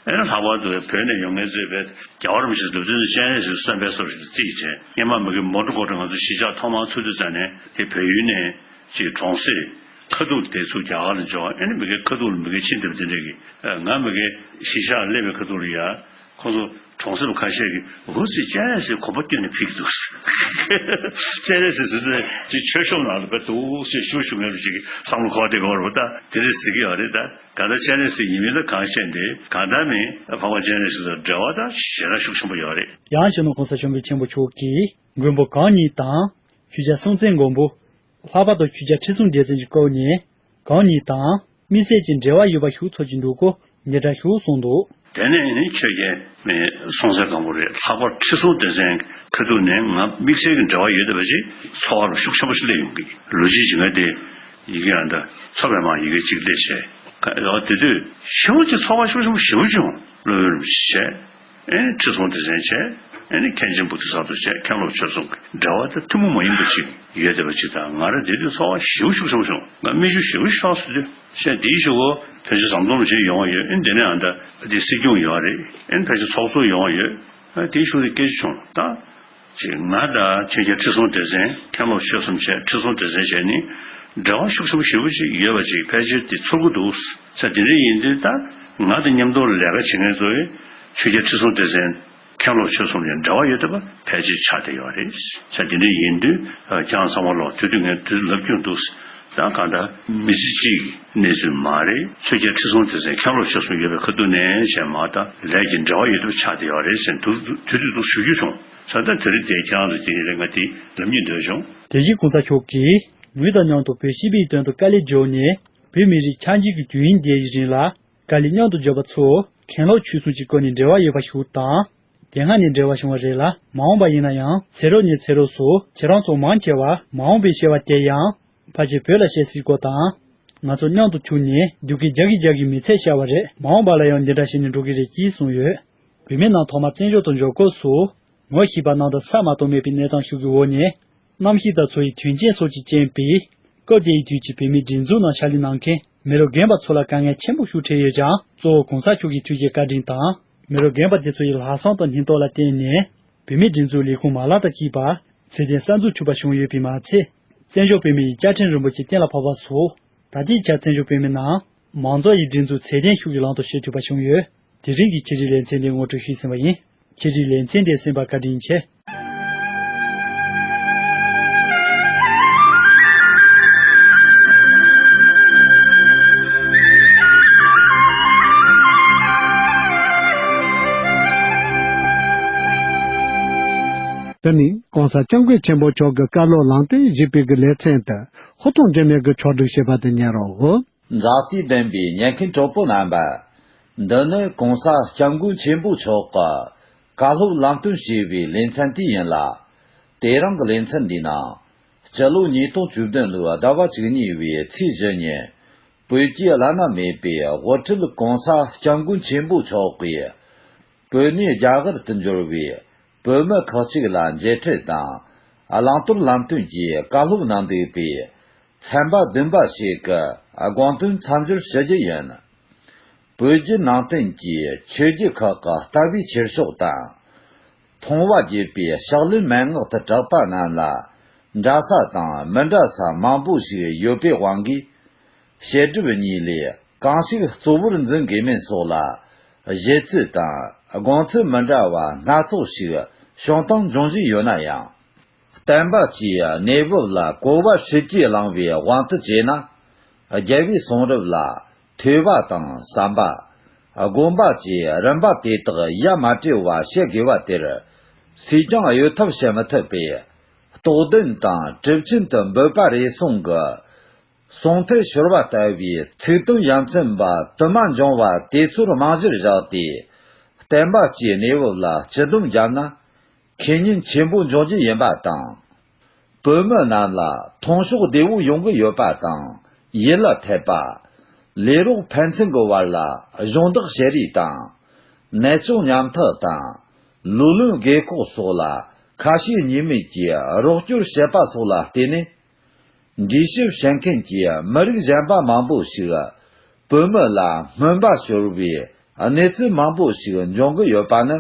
ཨེ་ལྷག་པར་དུ་བོད་ནས་ཡོང་མཁན་ཚོས་བས་རྒྱལ་བ་རིན་པོ་ཆེ་ལུགས་མཐུན་དུ་སྤྱན་རས་གཟིགས་གསོན་པའི་སོར་ཞིག་བརྩིས་བྱས། སྔོན་མ་མི་གི་མོ་ཊ་སྐོར་ཏྲ་ང་ཚོ་གཞིས་ཆགས་ཐོག་མར་ཚུགས་དུས་ཙམ་ནས་དེ་བལ་ཡུལ་ནས་ཅིག་གྲོང་གསེབ་ཁ་ཐུག་དེ་ཚུར་རྒྱ་གར་ལ་འབྱོར། ཨེ་ནི་མི་གའི་ཁ་ཐུག་ལ་མི་གའི་ཕྱིན་དེ་དེ་འདྲ་གི་ང་མི་གའི་གཞིས་ཆགས་སླེབས་པའི་ཁ་ཐུག་ལ་ཡ། ཁོ་ཚོ་གྲོང་གསེབ་ཁ་ཤས་ཀྱིས་འུ་ཟེར་སྤྱན་རས་གཟིགས་གོམ་པ་བསྐྱོན་ནས་ཕེབས་ཀྱི་འདུག། སྤྱན་རས་གཟིགས་ཟེར་ཚེ་ཅིག་ཆོས་ཕྱོགས་ནང་ལ་བས་འདུག་ཟེར་ཞུ་ཞུ་མཁན་རུ་ཅིག་བསམ་བློ་འཁོར་བསྡད་ཀྱི་ཡོད་རེད་པ། ད་དེ་རེད་ཟེར་གྱི་ཡོད་རེད། ད་ག་ད་སྤྱན་རས་གཟིགས་ཡིན་མིན་ད་གང་ཤེས་འདི་གང་ལྟར་མིན་འཕགས་པ་སྤྱན་རས་གཟིགས་དང་འབྲེལ་བ་ད་ཞེ་དྲག་ཤུགས་ཆེན་པོ་ཡོད་རེད། ཡང་གཞོན་ནུ་གོང་ས་སྐྱབས་མགོན་ཆེན་པོ་མཆོག་གིས་མགོན་པོ་གང་ཉིད་དང་ཆོས་རྒྱལ་སྲོང་བཙན་སྒམ་པོ། ལྷག་པར་དུ་ཆོས་རྒྱལ་ཁྲི་སྲོང་ལྡེ་བཙན་གྱི་སྐབས་ནས་གང་ཉིད་དང་། དམིགས་བསལ་གྱི་འབྲེལ་བ་ཡོད་པ་ཞིག་ཚོར་གྱི་འདུག་གོ། འདི་འདྲ་ཞིག་གསུངས་འདུག། དེ་ནས་ནི་ཆོས་རྒྱལ་མེ་སྲོང་བཙན་སྒམ་པོ་རེད། ལྷག་པར་ཁྲི་སྲོང་ལྡེ་བཙན་ཁ་ཐུག་ནས་ང་དམིགས་བསལ་གྱི་འབྲེལ་བ་ཡོད་བསྡད་པ་ཅིག་ཚོར་བ་ཤུགས་ཆེན་པོ་ཞིག་སླེབས་ཡོང་གི། ལོ་རྒྱུས་ཀྱི་ང་དེ་ཡི་གེ་ཨ་འདྲ་ཚོ་བའི་མང་ཡི་གེ་གཅིག་སླེབས་བྱས། ཡང་དེ་དུས་ཞེ་པོ་ཅིག་ཚོར་བ་ཤུགས་ཆེན་པོ་ཞེ་པོ་ཅིག་ཡོང་། སློབ་དཔོན་རིན་པོ་ཆེ་བྱས། ཨེ་ནི་ཁྲི་སྲོང་ལྡེ་བཙན་བྱས། ཨེ་ནི་མཁན་ཆེན་བོ་དྷི་ས་ཏྭ་བྱས། མཁན་སློབ་ཆོས་གསུམ་གྱི་འབྲེལ་བ་དེ་ཐུན་མོང་མ་ཡིན་པ་ཅིག་ཡོད་བསྡད་པ་ཅིག་དང་། ང་རང་དེ་དུས་ཚོར་བ་ཞེ་པོ་ཤུགས་ཆེན་པོ་བྱུང་། ང་མིག་ཆུ་ཞེ་པོ་ཤོར་སོང་དུས་བཤད། དེའི་གཞུག་གུ་ཕལ་ཆེར་ཟམ་གདོང་རིན་པོ་ཆེ་ཡོང་བ་ཡོད། ཨེ་ནི་དེ་ནས་ཨ་ད་དེ་སྲིད་སྐྱོང་ཡོད་རེད། ཨེ་ནི་ཕལ་ཆེར་ཚོགས་གཙོ་ཡོང་བ་ཡོད། ཨེ་དེའི་གཞུག་གུ་སྐད་ཆ་བྱུང་། ད་ཅིག་ང་དང་ཆོས་རྒྱལ་ཁྲི་སྲོང་ལྡེ་བཙན། མཁན་སློབ་ཆོས་གསུམ་བྱས། ཁྲི་སྲོང་ལྡེ་བཙན་བྱས་ནི་འབྲེལ་བ་ཤུགས་ཆེན་པོ་ཞེ་པོ་ཅིག་ཡོད་པ་ཅིག་ཕལ་ཆེར་དེ་ཚོར་གྱི་འདུག་ཟེར། དེ་འདྲ་ཡིན་དུས་ད་ང་དང་མཉམ་དུ་ལས་ཀ་བྱེད་མཁན་ཚོས་ཆོས་རྒྱལ་ཁྲི་སྲོང་ལྡེ་བཙན། མཁན་སློབ་ཆོས་གསུམ་ལ་འབྲེལ་བ་ཡོད་བསྡད་པ་ཕལ་ཆེར་ཆགས་བསྡད་ཡོད་རེད་ཟེར། དེ་འདྲ་ཡིན་དུས་ཁྱེད་རང་ཚང་མ་ལོག་དུས་དུས་ངས་དུས་ལབ་རྒྱུ་འདུག། ད་གང་ལྟར་མི་ཚེ་གཅིག་གི་གནས་ཚུལ་མ་རེད། ཆོས་རྒྱལ་ཁྲི་སྲོང་ལྡེ་བཙན་མཁན་སློབ་ཆོས་གསུམ་ཡོད་པའི་ཁ་ཐུག་ནས་བྱས་མ་ད་ལས་ཀྱི་འབྲེལ་བ་ཡོད་བསྡད་པ་ཆགས་བསྡད་ཡོད་རེད་ཟེར་དུས་དུས་དུས་དུ་ཞུ་རྒྱུ་བྱུང་། ད་ལྟ་དེ་རིང་དེ་ཁྱེད་རང་ཚོ་དེ་ཡིན་རེད། ང་དེ་ལབ་སྙིང་འདོད་བྱུང་། དེ་བཞིན་གོང་ས་མཆོག་གིས་ངོས་དང་མཉམ་དུ་བོད་སྤྱི་པའི་དོན་དུ་དཀའ་ལས་བརྒྱབ་ནས་བོད་མི་རིགས་ཆགས་འཇིག་གི་དུས་ཡུན་འདི་ཡི་རིང་ལ། དཀའ་ལས་མཉམ་དུ་བརྒྱབ་པ་ཚོ་མཁན་སློབ་ཆོས་གསུམ་གྱི་སྐོར་ནས་འབྲེལ་བ་ཡོད་པ་ཞིག་དང་། དེ་སྔ་ནས་འབྲེལ་བ་བྱུང་བ་རེད་ལ། མ་འོངས་པ་ཡིན་ན་ཡང་ཚེ་རབས་ནས་ཚེ་རབས་སུ་ཁྱེད་རང་ཚོ་མང་ཆེ་བ་མ་འོངས་པའི་བྱ་བ་དེ་ཡང་ཕལ་ཆེར་བོད་ལ་བྱེད་སྲིད་སྐོར་དང་། ང་ཚོ་མཉམ་དུ་ཐུག་ནས་སྡུག་སྐད་རྒྱག་གི་རྒྱག་གི་མི་ཚེ་ཤར་བ་རེད། མ་འོངས་པ་ལ་ཡང་འདི་འདྲ་བྱས་ནས་འགྲོ་གི་རེད་ཅེས་གསུངས་ཡོད། བོད་མི་རྣམས་ཐོག་མར་བཙན་བྱོལ་དུ་འབྱོར་སྐབས་སུ་ངོ་ཤེས་པ་རྣམས་དང་ས་མ་གཏོགས་མེད་པའི་གནས་སྟངས་ཤིག་གི་འོག་ནས། གནམ་གཤིས་དང་འཚོ་བའི་དོན་རྐྱེན་སོགས་ཀྱི་རྐྱེན་པས། སྐབས་དེའི་དུས་ཀྱི་བོད་མིའི་སྒྲིག་འཛུགས་ནང་ཕྱག་ལས་གནང་མཁན་མི་རབས་རྒན་པ་ཚོ་ལ་དཀའ་ངལ་ཆེན་པོ་ཞིག་འཕྲད་ཡོད་ཀྱང་། གཙོ་བོ་གོང་ས་མཆོག་གི་ཐུགས་རྗེ་བཀའ་དྲིན་དང་། མི་རབས་རྒན་པ་དེ་ཚོ་ཡི་ལྷག་བསམ་དང་སྙིང་སྟོབས་ལ་བརྟེན་ནས། བོད་མིའི་སྒྲིག་འཛུགས་ལས་ཁུངས་མ་ལག་དང་བཅས་པ་ཚད་ལྡན་གསར་འཛུགས་ཐུབ་པ་བྱུང་ཡོད་པས་མ་ཚད། བཙན་བྱོལ་བོད་མི་ཡི་བཅའ་ཁྲིམས་རིན་པོ་ཆེ་གཏན་ལ་ཕབ་པ་སོགས། ད་ལྟའི་ཆར་བཙན་བྱོལ་བོད་མི་རྣམས་མང་ཚོགས་ཡི་སྒྲིག་འཛུགས་ཚད་ལྡན་ཤོས་ཀྱི་ལམ་དུ་བསྐྱོད་ཐུབ་པ་བྱུང་ཡོད། དེ་རིང་གི་ཆེད་སྒྲིག་ལེ་ཚན་འདི་ངོ་སྤྲོད་ཞུས་ཟིན་པ་ཡིན། ཆེད་སྒྲིག་ལེ་ཚན་འདི་གསན་པར་བཀའ་དྲིན་ཆེ། དེ་ནི་གོང་ས་སྐྱབས་མགོན་ཆེན་པོ་མཆོག་གི་བཀའ་སློབ་ལམ་སྟོན་ཞེས་པའི་གི་ལེ་ཚན་དུ་ཧུར་ཐག་འཇུག་གནས་ཀྱི་ཕྱོགས་སྒྲིག་བྱས་པ་དེ་ཉན་རོགས། མཛའ་བརྩེ་ལྡན་པའི་ཉན་མཁན་གྲོགས་པོ་རྣམ་པ། འདི་ནི་གོང་ས་སྐྱབས་མགོན་ཆེན་པོ་མཆོག་གི་བཀའ་སློབ་ལམ་སྟོན་ཞེས་པའི་ལེ་ཚན་དེ་ཡིན་ལ། དེ་རིང་གི་ལེ་ཚན་འདིའི་ནང་། སྤྱི་ལོ་ཉིས་སྟོང་བཅུ་བདུན་ལོའི་ཟླ་བ་བཅུ་གཉིས་པའི་ཚེས་བཞི་ཉིན། བོད་ཀྱི་བླ་ན་མེད་པའི་དབུ་ཁྲིད་གོང་ས་སྐྱབས་མགོན་ཆེན་པོ་མཆོག་གིས། བོད་ནས་རྒྱ་གར་དུ་འབྱོར་བའི་བོད་མི་ཁག་ཅིག་ལ་མཇལ་འཕྲད་དང་། བླང་དོར་ལམ་སྟོན་གྱི་བཀའ་སློབ་གནང་འདུག་པས། ཚན་པ་བདུན་པ་ཞིག་གི་དགོངས་དོན་མཚམས་སྦྱོར་ཞུ་རྒྱུ་ཡིན། བོད་བརྒྱུད་ནང་བསྟན་གྱི་ཆོས་བརྒྱུད་ཁག་གི་ལྟ་བའི་ཁྱེར་ཕྱོགས་དང་། མཐོང་བ་བརྒྱུད་པའི་ཕྱག་ལེན་མན་ངག་ཏུ་གྲགས་པ་རྣམས་ལ་འདྲ་ས་དང་མི་འདྲ་ས་མང་པོ་ཞིག་ཡོད་པའི་དབང་གིས། བཤད་སྒྲུབ་གཉིས་ལས་གང་ཞིག་གཙོ་བོར་འཛིན་དགོས་མིན་སོགས་ལ་གཞི་ཚུལ་དང་དགོངས་ཚུལ་མི་འདྲ་བ་སྣ་ཚོགས་ཤིག་བྱུང་སྟངས་འབྱུང་བཞིན་ཡོད་ན་ཡང་། བསྟན་པ་སྤྱིའི་གནས་བབ་ལ་གོ་བ་ཧྲིལ་གྱིས་བླངས་པའི་དབང་དུ་བྱས་ན། རྒྱལ་བའི་གསུང་རབ་ལ་ཐོས་པ་དང་བསམ་པ། སྒོམ་པ་བཅས་རིམ་པ་དེ་དག་ཡ་མ་བྲལ་བ་བྱེད་དགོས་པ་དེར། སུས་ཀྱང་གཡོལ་ཐབས་བྱེད་མི་ཐུབ་པས། རྟོགས་ལྡན་དང་གྲུབ་ཆེན་དུ་འབོད་པ་རེ་ཟུང་གི་གསུང་ཐོས་ཤོར་བ་ལྟ་བུའི་ཚིག་དོན་ཡ་མཚན་པ་དུ་མ་འབྱུང་བ་དེ་ཚོར་རྨང་གཞིར་བཞག་སྟེ། བསྟན་པ་སྤྱིའི་གནས་བབ་ལ་སྤྱི་སྡོམ་བརྒྱབ་ན། ཁེ་ཉེན་ཆེན་པོ་འབྱུང་རྒྱུ་ཡིན་པ་དང་། བོད་མི་རྣམས་ལ་མཐོང་ཕྱོགས་བདེ་བོ་ཡོང་གི་ཡོད་པ་དང་ཡིད་ལ་འཐད་པ། ལས་རོགས་ཕན་ཚུན་གྱི་བར་ལ་གཞོགས་འདེགས་བྱེད་རེས་དང་། ནད་བཅོས་ཉམ་ཐག་དང་། ལུས་ལོན་རྒས་འཁོགས་སོགས་ལ་ཁ་ཞེ་གཉིས་མེད་ཀྱིས་རོགས་སྐྱོར་བྱེད་པ་སོགས་ལ་བརྟེན་ནས། འགྲེལ་བཤད་བྱེད་མཁན་གྱི་མི་རིགས་གཞན་པ་མང་པོ་ཞིག་བོད་མི་ལ་སྨོན་པ་ཤོར་བའི་གནས་ཚུལ་མང་པོ་ཞིག་འབྱུང་གི་ཡོད་པ་ནི།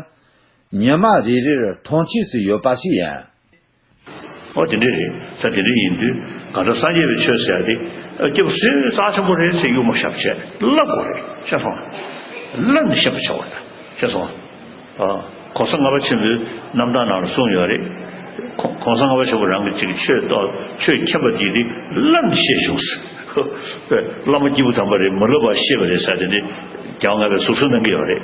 ཉི་མ་རེ་རེར་མཐོང་ཆོས་སུ་ཡོད་པ་ཞིག་ཡིན། ཨོ་དེ་འདྲ་རེད། ས་དེ་འདྲ་ཡིན་དུས་གང་ལྟར་སངས་རྒྱས་པའི་ཆོས་ཟེར་ཡ་དེ་ཨ་སྐྱབས་སུ་རྩ་ཆེན་པོ་རེད་ཟེར་གཡུག་མོ་ཞབས་བྱས་བསླབ་དགོས་རེད། ཤེས་སོང་། བསླབ་ནས་ཤེས་པ་བྱ་བ་ད་ཤེས་སོང་། ཨ། གོང་ས་ལྔ་པ་ཆེན་པོའི་རྣམ་ཐར་ནང་ལ་གསུངས་ཡོད་རེད། གོང་གོང་ས་ལྔ་པ་ཆེན་པོ་རང་གི་ཅིག་ཆོས་ཐོག་ཆོས་མཁྱེན་པ་དེ་དེ་བསླབ་ནས་ཤེས་བྱུང་ཟེར། བླ་མ་སྐྱེས་བུ་དམ་པ་རེད་མ་བསླབ་པར་ཤེས་པ་རེད་ཟེར་དེ་འདྲ་རྒྱལ་བ་ལྔ་པས་ཟུར་གསོལ་གནང་གི་ཡོད་རེད།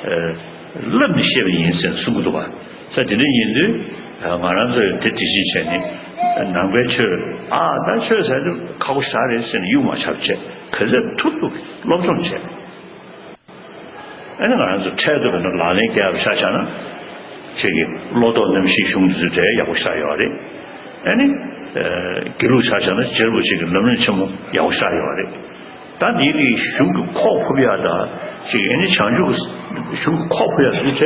ཨ། བསླབ་ནས་ཤེས་པ་ཡིན་ཟེར་གསུང་གི་འདུག་བ། ས་དེ་འདྲ་ཡིན་དུས་ང་རང་ཚོས་དེ་དེ་བཞིན་བྱས་ནས་ནང་པའི་ཆོས་ཨ་ད་ཆོས་ཟེར་དུས་ཁག་པོ་ཞེ་དྲག་རེད་ཟེར་ནས་གཡུག་མ་ཆགས་བྱས་ག་ཚོད་ཐུབ་ཐུབ་སློབ་སྦྱོང་བྱས། ཨ་ནི་ང་རང་ཚོ་འཕྲལ་དུ་བས་ན་ལག་ལེན་བཀལ་བ་ཆ་བཞག་ན་ཁྱེད་ཀྱི་བློ་ལྡོག་རྣམ་བཞིའི་གཞུང་དེ་ཚོ་གྲས་ཡག་པོ་ཆགས་ཡོད་རེད། ཨ་ནི་དགེ་ལུགས་ཆ་བཞག་ན་རྗེ་རིན་པོ་ཆེ་གི་ལམ་རིམ་ཆེན་མོ་ཡག་པོ་ཆགས་ཡོད་རེད། ད་འདི་གི་གཞུང་གི་ཁོག་ཕུབ་ཡག་ད་ཅིག་ཨ་ནི་བྱང་ཆུབ་ཀྱི་གཞུང་གི་ཁོག་ཕུབ་ཡག་ཟེར་དུས་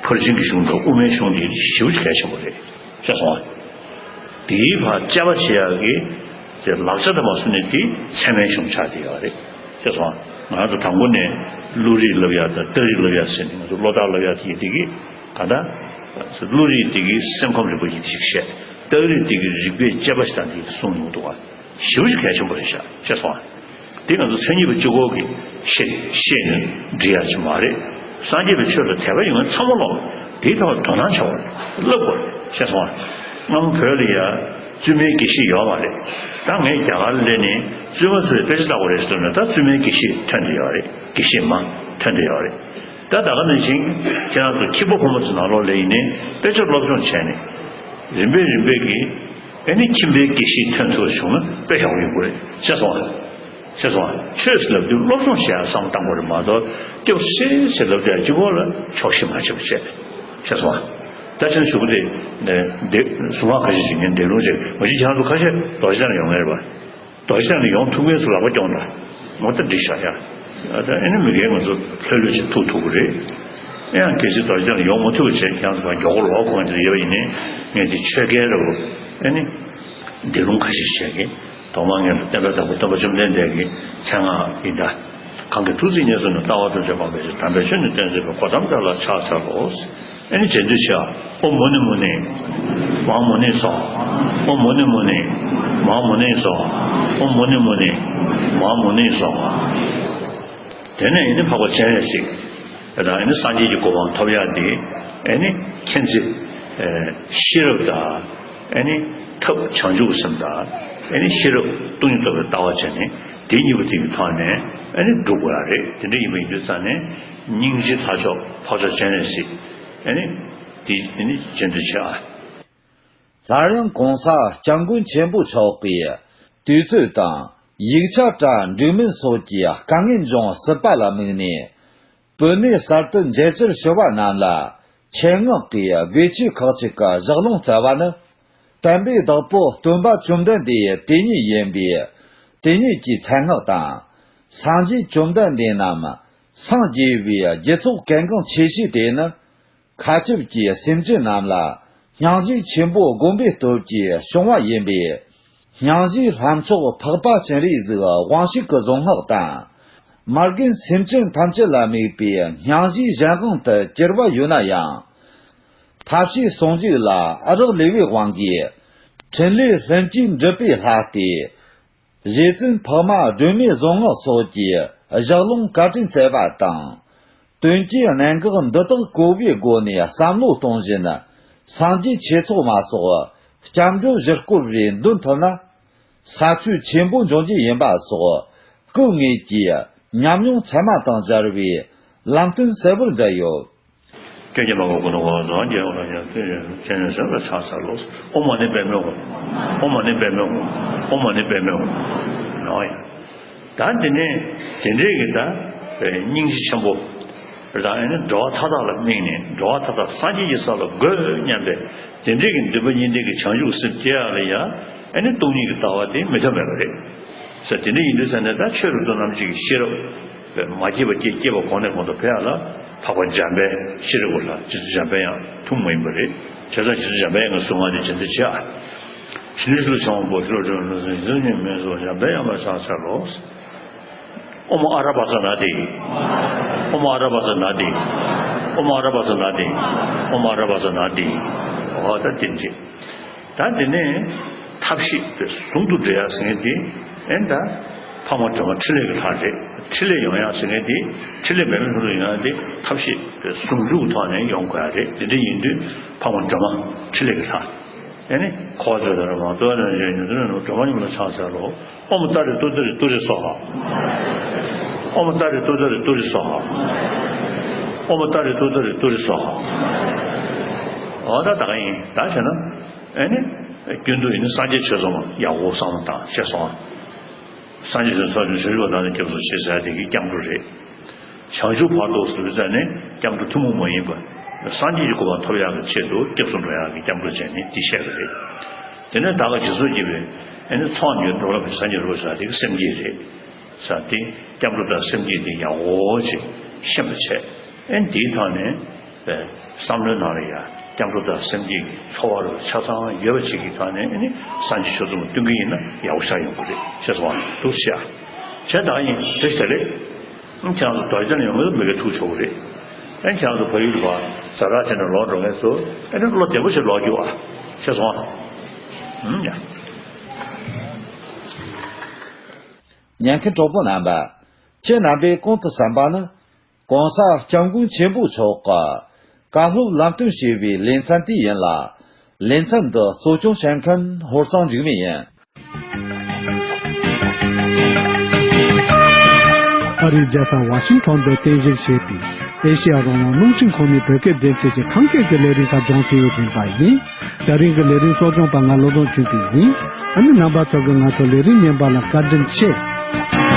ཕར་ཕྱིན་གྱི་གཞུང་དང་དབུ་མའི་གཞུང་དེ་ཞེ་པོ་ཅིག་གལ་ཆེན་པོ་རེད། ཤེས་སོང་ཨ། དེའི་བར་དཔྱད་པ་བྱེད་ཡག་གི་དེ་ལག་ཆ་དུ་མ་སོང་ནས་དེ་ཚད་མའི་གཞུང་ཆགས་བསྡད་ཡོད་རེད། ཤེས་སོང་ཨ། ང་རང་ཚོ་དང་པོ་ནས་བློ་རིག་བསླབ་ཡག་དང་རྟགས་རིགས་བསླབ་ཡག་ཟེར་ནས་ང་ཚོ་བློ་རྟགས་བསླབ་ཡག་དེ་ཡིན་དེ་གི་ག་ད་བློ་རིག་དེ་གི་སེམས་ཁམས་རིག་པ་ཡིན་དེ་ཞིག་བཤད། རྟགས་རིགས་དེ་གི་རིག་པའི་དཔྱད་པ་ཞིག་དང་དེ་གསུངས་ཡོང་འདུག་བ། ཞེ་པོ་ཅིག་གལ་ཆེན་པོ་རེད་ཤག་ཤེས་སོང་ཨ། འདི་ང་ཚོ་མཚན་ཉིད་པ་གཅིག་པོ་གིས་ཤེས་ཤེས་ནས་འགྲིག་ཡག་ཅིག་མ་རེད། སངས་རྒྱས་པའི་ཆོས་ལ་དད་པ་ཡོད་མཁན་ཚང་མ་ལོག་དེའི་ཐོག་ལ་དོ་སྣང་བྱ་དགོས་རེད། བསླབ་དགོས་རེད། ཤེས་སོང་ཨ། སྔ་མོ་བོད་ལ་ཡ་བཙུན་མའི་དགེ་བཤེས་ཡོད་མ་རེད། ད་ངས་རྒྱ་གར་ལ་སླེབས་ནས་བཙུན་མ་ཚོས་དཔེ་ཆ་ལྟ་དགོས་རེད་ཟེར་ན་ད་བཙུན་མའི་དགེ་བཤེས་ཐོན་བསྡད་ཡོད་རེད། དགེ་བཤེས་མ་ཐོན་བསྡད་ཡོད་རེད། ད་ད་ག་ནང་བཞིན་ཁྱེད་རང་ཚོ་ཁྱིམ་པ་ཕོ་མོ་ཚོ་ནང་ལོགས་ལ་ཡིན་ནའི་དཔེ་ཆ་སློབ་སྦྱོང་བྱས་ནས་རིམ་པས་རིམ་པས་ཀྱིས་ཨ་ནི་ཁྱིམ་པའི་དགེ་བཤེས་ཐོན་ཐུབ་པ་བྱུང་ན་དཔེ་ཡག་པོ་ཡོང་གི་རེད། ཤེས་སོང་ཨ། ཤེས་སོང་ཨ། ཆོས་ཟེར་ལབ་དུས་སློབ་སྦྱོང་བྱེད་ཡག་བསམ་བློ་བཏང་དགོས་རེད་མ་གཏོགས་སྐྱོབ་སེ་ཟེར་ལབ་དུས་སྤྱི་བོ་ལ་ཆོག་ཤེས་མ་བྱེད་པ་བྱས། ཤེས་སོང་ཨ། ད་ཕྱིན་ཞུ་གི་རེད། འདི་གཟུངས་སྔགས་ཁ་ཤས་ཤིག་ངས་འདོན་ལུགས་བྱས་མ་གཞི་ཁྱེད་རང་ཚོ་ཁ་ཤས་རྡོ་རྗེ་གདན་ལ་ཡོང་མཁན་རེད་པ། རྡོ་རྗེ་གདན་ལ་ཡོང་ཐུབ་མཁན་ཚོ་ལག་པ་སྐྱོང་དང་། ངོ་ད་འགྲིག་ཤག་ཡ། ད་ཨ་ནི་མི་རྒན་ང་ཚོ་ལྷོད་ལྷོད་ཅིག་ཐུག་ཐུབ་ཀྱི་རེད། ཨེ་ཡང་གལ་སྲིད་རྡོ་རྗེ་གདན་ལ་ཡོང་མ་ཐུབ་པ་བྱས་ཀྱང་ཚོ་མགྱོགས་པོ་ལོག་དགོས་མཁན་ཚོ་ཡོད་པ་ཡིན་ནའི་ངས་དེ་ཆོས་རྒྱལ་ར་བོ་ཨ་ནི། འདི་ལུང་ཁ་ཤས་བཤད་ཀྱི། ཐོག་མར་ངས་བསྟན་པའི་བདག་པོ་སྟོན་པ་བཅོམ་ལྡན་འདས་ཀྱི་མཚན་སྔགས་ཡིན་ད། གང་གིས་ཐུགས་བརྩེ་ཉེར་བཟུང་ནས། ལྟ་བ་ཐམས་ཅད་སྤང་བའི་ཕྱིར། དམ་པའི་ཆོས་ནི་སྟོན་མཛད་པའི། གོ་ཏམ་དེ་ལ་ཕྱག་འཚལ་ལོ། ཨེ་ནི་རྗེས་ཟློས་བྱེད་ཨ། ཨོཾ་མུ་ནེ་མུ་ནེ། མ་ཧཱ་མུ་ནེ་སྭཱ་ཧཱ། ཨོཾ་མུ་ནེ་མུ་ནེ། མ་ཧཱ་མུ་ནེ་སྭཱ་ཧཱ། ཨོཾ་མུ་ནེ་མུ་ནེ། མ་ཧཱ་མུ་ནེ་སྭཱ་ཧཱ། དེ་ནས་ཨེ་ནི་འཕགས་པ་སྤྱན་རས་གཟིགས། དེ་དང་ཨེ་ནི་སངས་རྒྱས་ཀྱི་གོ་འཕང་ཐོབ་ཡག་དེ་ཨེ་ནི་མཁྱེན་བརྩེ། ཤེས་རབ་དང་། ཨེ་ནི་ཐབས་བྱང་ཆུབ་སེམས་དང་། ཨེ་ནི་ཤེས་རབ་སྟོང་ཉིད་རྟོགས་པའི་ལྟ་བ་བྱས་ནས་དེ་གཉིས་པོ་དེ་གི་ཐོག་ནས་ཨེ་ནི་སྒྲུབ་དགོས་ཡག་རེད། དེ་འདྲ་ཡིན་པ་ཡིན་དུས་ཙང་ནས་སྙིང་རྗེ་ལྷ་མཆོག་འཕགས་མཆོག་སྤྱན་རས་གཟིགས་ཨེ་ནི་དེ་ཨེ་ནི་རྗེས་ཟློས་བྱེད་ཨ། སླར་ཡང་གོང་ས་སྐྱབས་མགོན་ཆེན་པོ་མཆོག་གིས་དུས་ཚོད་དང་ཡིག་ཆ་གྲ་འགྲིག་མིན་སོགས་ཀྱི་དཀའ་ངལ་འབྱུང་སྲིད་པ་ལ་དམིགས་ནས། བོད་གནས་གསར་དུ་མཇལ་བཅར་ཞུ་བ་རྣམས་ལ་ཆེད་མངགས་ཀྱིས་དགོས་ཆེད་ཁག་ཅིག་གི་ཞག་ལོང་བསྩལ་བ་ནི། བསྟན་པའི་བདག་པོ་སྟོན་པ་བཅོམ་ལྡན་འདས་དེ་ཉིད་ཡིན་པས་དེ་ཉིད་ཀྱི་མཚན་སྔགས་དང་། སངས་རྒྱས་བཅོམ་ལྡན་འདས་རྣམས་སངས་རྒྱས་པའི་རྒྱུ་ཚོགས་གལ་འགངས་ཆེ་ཤོས་དེ་ནི། མཁའ་ཁྱབ་ཀྱི་སེམས་ཅན་རྣམས་ལ་སྙིང་རྗེ་ཆེན་པོ་བསྒོམ་པའི་སྟོབས་ཀྱིས་བྱུང་བ་ཡིན་པས། སྙིང་རྗེའི་ལྷ་མཆོག་འཕགས་པ་སྤྱན་རས་གཟིགས་དབང་ཕྱུག་གི་གཟུངས་སྔགས་དང་ མ་རྒན་སེམས་ཅན་ཐམས་ཅད་ལ་དམིགས་པའི་སྙིང་རྗེའི་གཞན་དབང་དུ་གྱུར་པ་ཡོད་ན་ཡང་། ཐབས་ཤེས་ཟུང་འཇུག་ལ་ཨ་རག་ལུས་པའི་དབང་གིས། འཕྲིན་ལས་ལྷུན་གྱིས་གྲུབ་པའི་ལྷ་སྟེ། རྗེ་བཙུན་འཕགས་མ་སྒྲོལ་མའི་གཟུངས་སྔགས་སོགས་ཀྱི་ཞལ་ལུང་བཀའ་དྲིན་སྩལ་བ་དང་། དོན་གྱི་གནད་འགག་འདི་དག་གོ་བའི་སྒོ་ནས་བསམ་བློ་གཏོང་བཞིན། སངས་རྒྱས་ཆོས་ཚོགས་མ་སོགས་སྐྱབས་འགྲོ་བཞི་སྐོར་རེ་འདོན་ཐུབ་ན། ས་ཆོད་ཆེན་པོ་འབྱུང་རྒྱུ་ཡིན་པ་སོགས་སྐུ་དངོས་ཀྱི་ཉམས་མྱོང་ཚད་མ་དང་སྦྱར་བའི་ལམ་སྟོན་གསལ་པོར་མཛད་ཡོད། སྐྱོན་གྱིས་མ་གོས་ཀུན་ཏུ་འཁོར་བ་ཚོགས། སྐྱེ་བ་ལ་ཡང་དུས་ཡོད་ཅན་ཡང་སེམས་ལ་ཕྱག་འཚལ་ལོ། ཨོཾ་མ་ཎི་པདྨེ་ཧཱུྃ། ཨོཾ་མ་ཎི་པདྨེ་ཧཱུྃ། ཨོཾ་མ་ཎི་པདྨེ་ཧཱུྃ། ནོ་ཡ། ད་དེ་ནས་དེ་འདྲས་ཀྱི་ད་སྙིང་རྗེ་ཆེན་པོ་རང་ཨེ་ནི་འགྲོ་བ་མཐའ་དག་ལ་དམིགས་ནས། འགྲོ་བ་མཐའ་དག་སངས་རྒྱས་ཀྱི་ས་ལ་འགོད་སྙམ་པའི་དེ་འདྲས་ཀྱི་འདུན་པ་གཉིས་ལྡན་གྱི་བྱང་ཆུབ་སེམས་སྐྱེ་ཡག་ལ་ཡང་ཨེ་ནི་སྟོང་ཉིད་ཀྱི་ལྟ་བ་དེ་མི་འཐོན་པ་རེད། ས་དེ་འདྲ་ཡིན་དུས་ས་ནས་ད་ཆོས་རབ་ཏུ་རྣམ་འབྱེད་ཀྱི་ཤེས་རབ་མ་སྐྱེས་པ་སྐྱེ། སྐྱེས་པ་གོང་ནས་གོང་དུ་འཕེལ་ཡག་ལ་འཕགས་པ་འཇམ་དཔལ་ཤེས་རབ་ཀྱི་ལྷ་རྗེ་བཙུན་འཇམ་དཔལ་དབྱངས་ཐུན་མོང་མ་ཡིན་པ་རེད། བྱས་ཙང་རྗེ་བཙུན་འཇམ་དཔལ་དབྱངས་ཀྱི་གཟུངས་སྔགས་དེ་རྗེས་འདེད་བྱེད་ཨ། ཕྱི་ནས་ཤུལ་བྱང་བ་པོ་ཤོར་བྱུང་ན་སེམས་ཉིད་མེད་སོགས་འཇམ་དཔལ་དབྱངས་ལ་ཕྱག་འཚལ་ལོ། ཨོཾ་ཨ་ར་པ་ཙ་ན་དྷཱིཿ། ཨོཾ་ཨ་ར་པ་ཙ་ན་དྷཱིཿ། ཨོཾ་ཨ་ར་པ་ཙ་ན་དྷཱིཿ། ཨོཾ་ཨ་ར་པ་ཙ་ན་དྷཱིཿ། འོ་ད་དེ་འདྲ། ད་དེ་ནས་ཐབས་ཤེས་དེ་ཟུང་དུ་འབྲེལ་ཡག་ཟེར་མཁན་དེ་ཨེ་ད་འཕགས་མ་སྒྲོལ་མ་ཕྲིན་ལས་ཀྱི་ལྷ་རེད། ཕྲིན་ལས་ཡོང་ཡག་ཟེར་མཁན་དེ་ཕྲིན་ལས་མེད་པའི་སྣོད་དུ་ཡོང་ཡག་དེ་ཐབས་ཤེས་དེ་ཟུང་འཇུག་གི་ཐོག་ནས་ཡོང་དགོས་ཡག་རེད། དེ་འདྲ་ཡིན་དུས་འཕགས་མ་སྒྲོལ་མ་ཕྲིན་ལས་ཀྱི་ལྷ། ཨེ་ནི་འཁོར་བ་ཚོ་དང་མང་དུ་ནས་ཉོན་དུ་ནས་སྒྲོལ་མ་མཉམ་ལ་ཕྱག་འཚལ་ལོ། ཨོཾ་ཏཱ་རེ་ཏུཏྟཱ་རེ་ཏུ་རེ་སྭཱ་ཧཱ། ཨོཾ་ཏཱ་རེ་ཏུཏྟཱ་རེ་ཏུ་རེ་སྭཱ་ཧཱ། ཨོཾ་ཏཱ་རེ་ཏུཏྟཱ་རེ་ཏུ་རེ་སྭཱ་ཧཱ། འོ་ད་ད་ག་ཡིན་ད་བྱས་ན། ཨེ་ནི། རྒྱུན་དུ་ཡིན་ན་སངས་རྒྱས་ཆོས་ཚོགས་མ་ཡག་པོ་བསམ་བློ་བཏང་ཤེས་སོང་ཨ། སངས་རྒྱས་ཆོས་ཚོགས་བྱང་ཆུབ་བདག་ནི་སྐྱབས་སུ་མཆི་ཟེར་དེ་གི་སྐྱབས་འགྲོ་རེད། བྱང་ཆུབ་བར་དུ་ཟེར་བའི་ས་ནས་སྐྱབས་འགྲོ་ཐུན་མོང་མ་ཡིན་པ། སངས་རྒྱས་ཀྱི་གོ་འཕང་ཐོབ་ཡག་གི་ཆེད་དུ་སྐྱབས་སུ་འགྲོ་ཡག་གི་སྐྱབས་འགྲོ་བྱས་ནས་འདི་བཤད་པ་རེད། དེ་ནས་ད་ག་རྗེས་སུ་སྐྱེས་པའི་ཨེ་ནི་ཚོགས་ཉིད་འགྲོ་ལ་སངས་རྒྱས་རོལ་ཟེར་དེ་གི་སེམས་བསྐྱེད་རེད། ས་དེ་སྐྱབས་འགྲོ་དང་སེམས་བསྐྱེད་དེ་ཡག་པོ་ཅིག་ཤེས་པ་བྱས། ཨེ་འདིའི་ཐོག་ནས་བསམ་བློའི་ནང་ལ་ཡ་སྐྱབས་འགྲོ་དང་སེམས་བསྐྱེད་ཀྱི་ཚོར་བ་རུ་ཆ་ཚང་ཡོད་པ་ཅིག་གི་ཐོག་ནས་ཨེ་ནི་སངས་རྒྱས་ཆོས་ཚོགས་མ་བསྟུན་གྱི་ཡིན་ན་ཡག་པོ་ཆགས་ཡོང་གི་རེད་ཅེས་སོང་བ་འདུག་ཤག་བྱས་ད་ཡིན་དེ་ཞིག་དེ་རེད། ཁྱེད་རང་ཚོ་དོལ་རྒྱལ་ཡོང་མཁན་ཚོ་མི་དགེ་ཐུག་ཆོག་གི་རེད། ཨེ་ཁྱེད་རང་ཚོ་ཕ་ཡུལ་ལ་ཟ་ར་བྱས་ནས་ལོག་འགྲོ་མཁན་ཚོ་ཨེ་ནི་བློ་བདེ་པོ་ཞིག་ལོག་རྒྱུ་ཨ། ཤེས་སོང་ཨ། ཨུམ་ཡ། ཉན་མཁན་གྲོགས་པོ་རྣམ་པ། ཁྱེད་རྣམ་པས་གོང་དུ་གསན་པ་ནི། ༸གོང་ས་༸སྐྱབས་མགོན་ཆེན་པོ་མཆོག་གི་བཀའ་སློབ་ལམ་སྟོན་ཞེས་པའི་ལེ་ཚན་དེ་ཡིན་ལ། ལེ་ཚན་འདི་གཙོ་སྐྱོང་བྱེད་མཁན་ཧོར་གཙང་འཇིགས་མེད་ཡིན། ཨ་རིའི་རྒྱལ་ས་ཝ་ཤིང་ཊོན་དུ་རྟེན་གཞི་བྱས་པའི་ཨེ་ཤེ་ཡ་རང་དབང་རླུང་འཕྲིན་ཁང་ནས་བོད་སྐད་སྡེ་ཚན་གྱི་ཐང་སྐད་ཀྱི་ལས་རིམ་ཁག་སྦྱོང་བྱས་ཡོད་པ་ཡིན། ད་རིང་གི་ལས་རིམ་གཙོ་སྐྱོང་པ་ང་བློ་བཟང་ཆོས་སྐྱིད་ཡིན། ཨ་ནི་རྣམ་པ་ཚོ་གིས་ང་ཚོ་ལས་རིམ་ཉན་པ་ལ་བཀའ་དྲིན་ཆེ།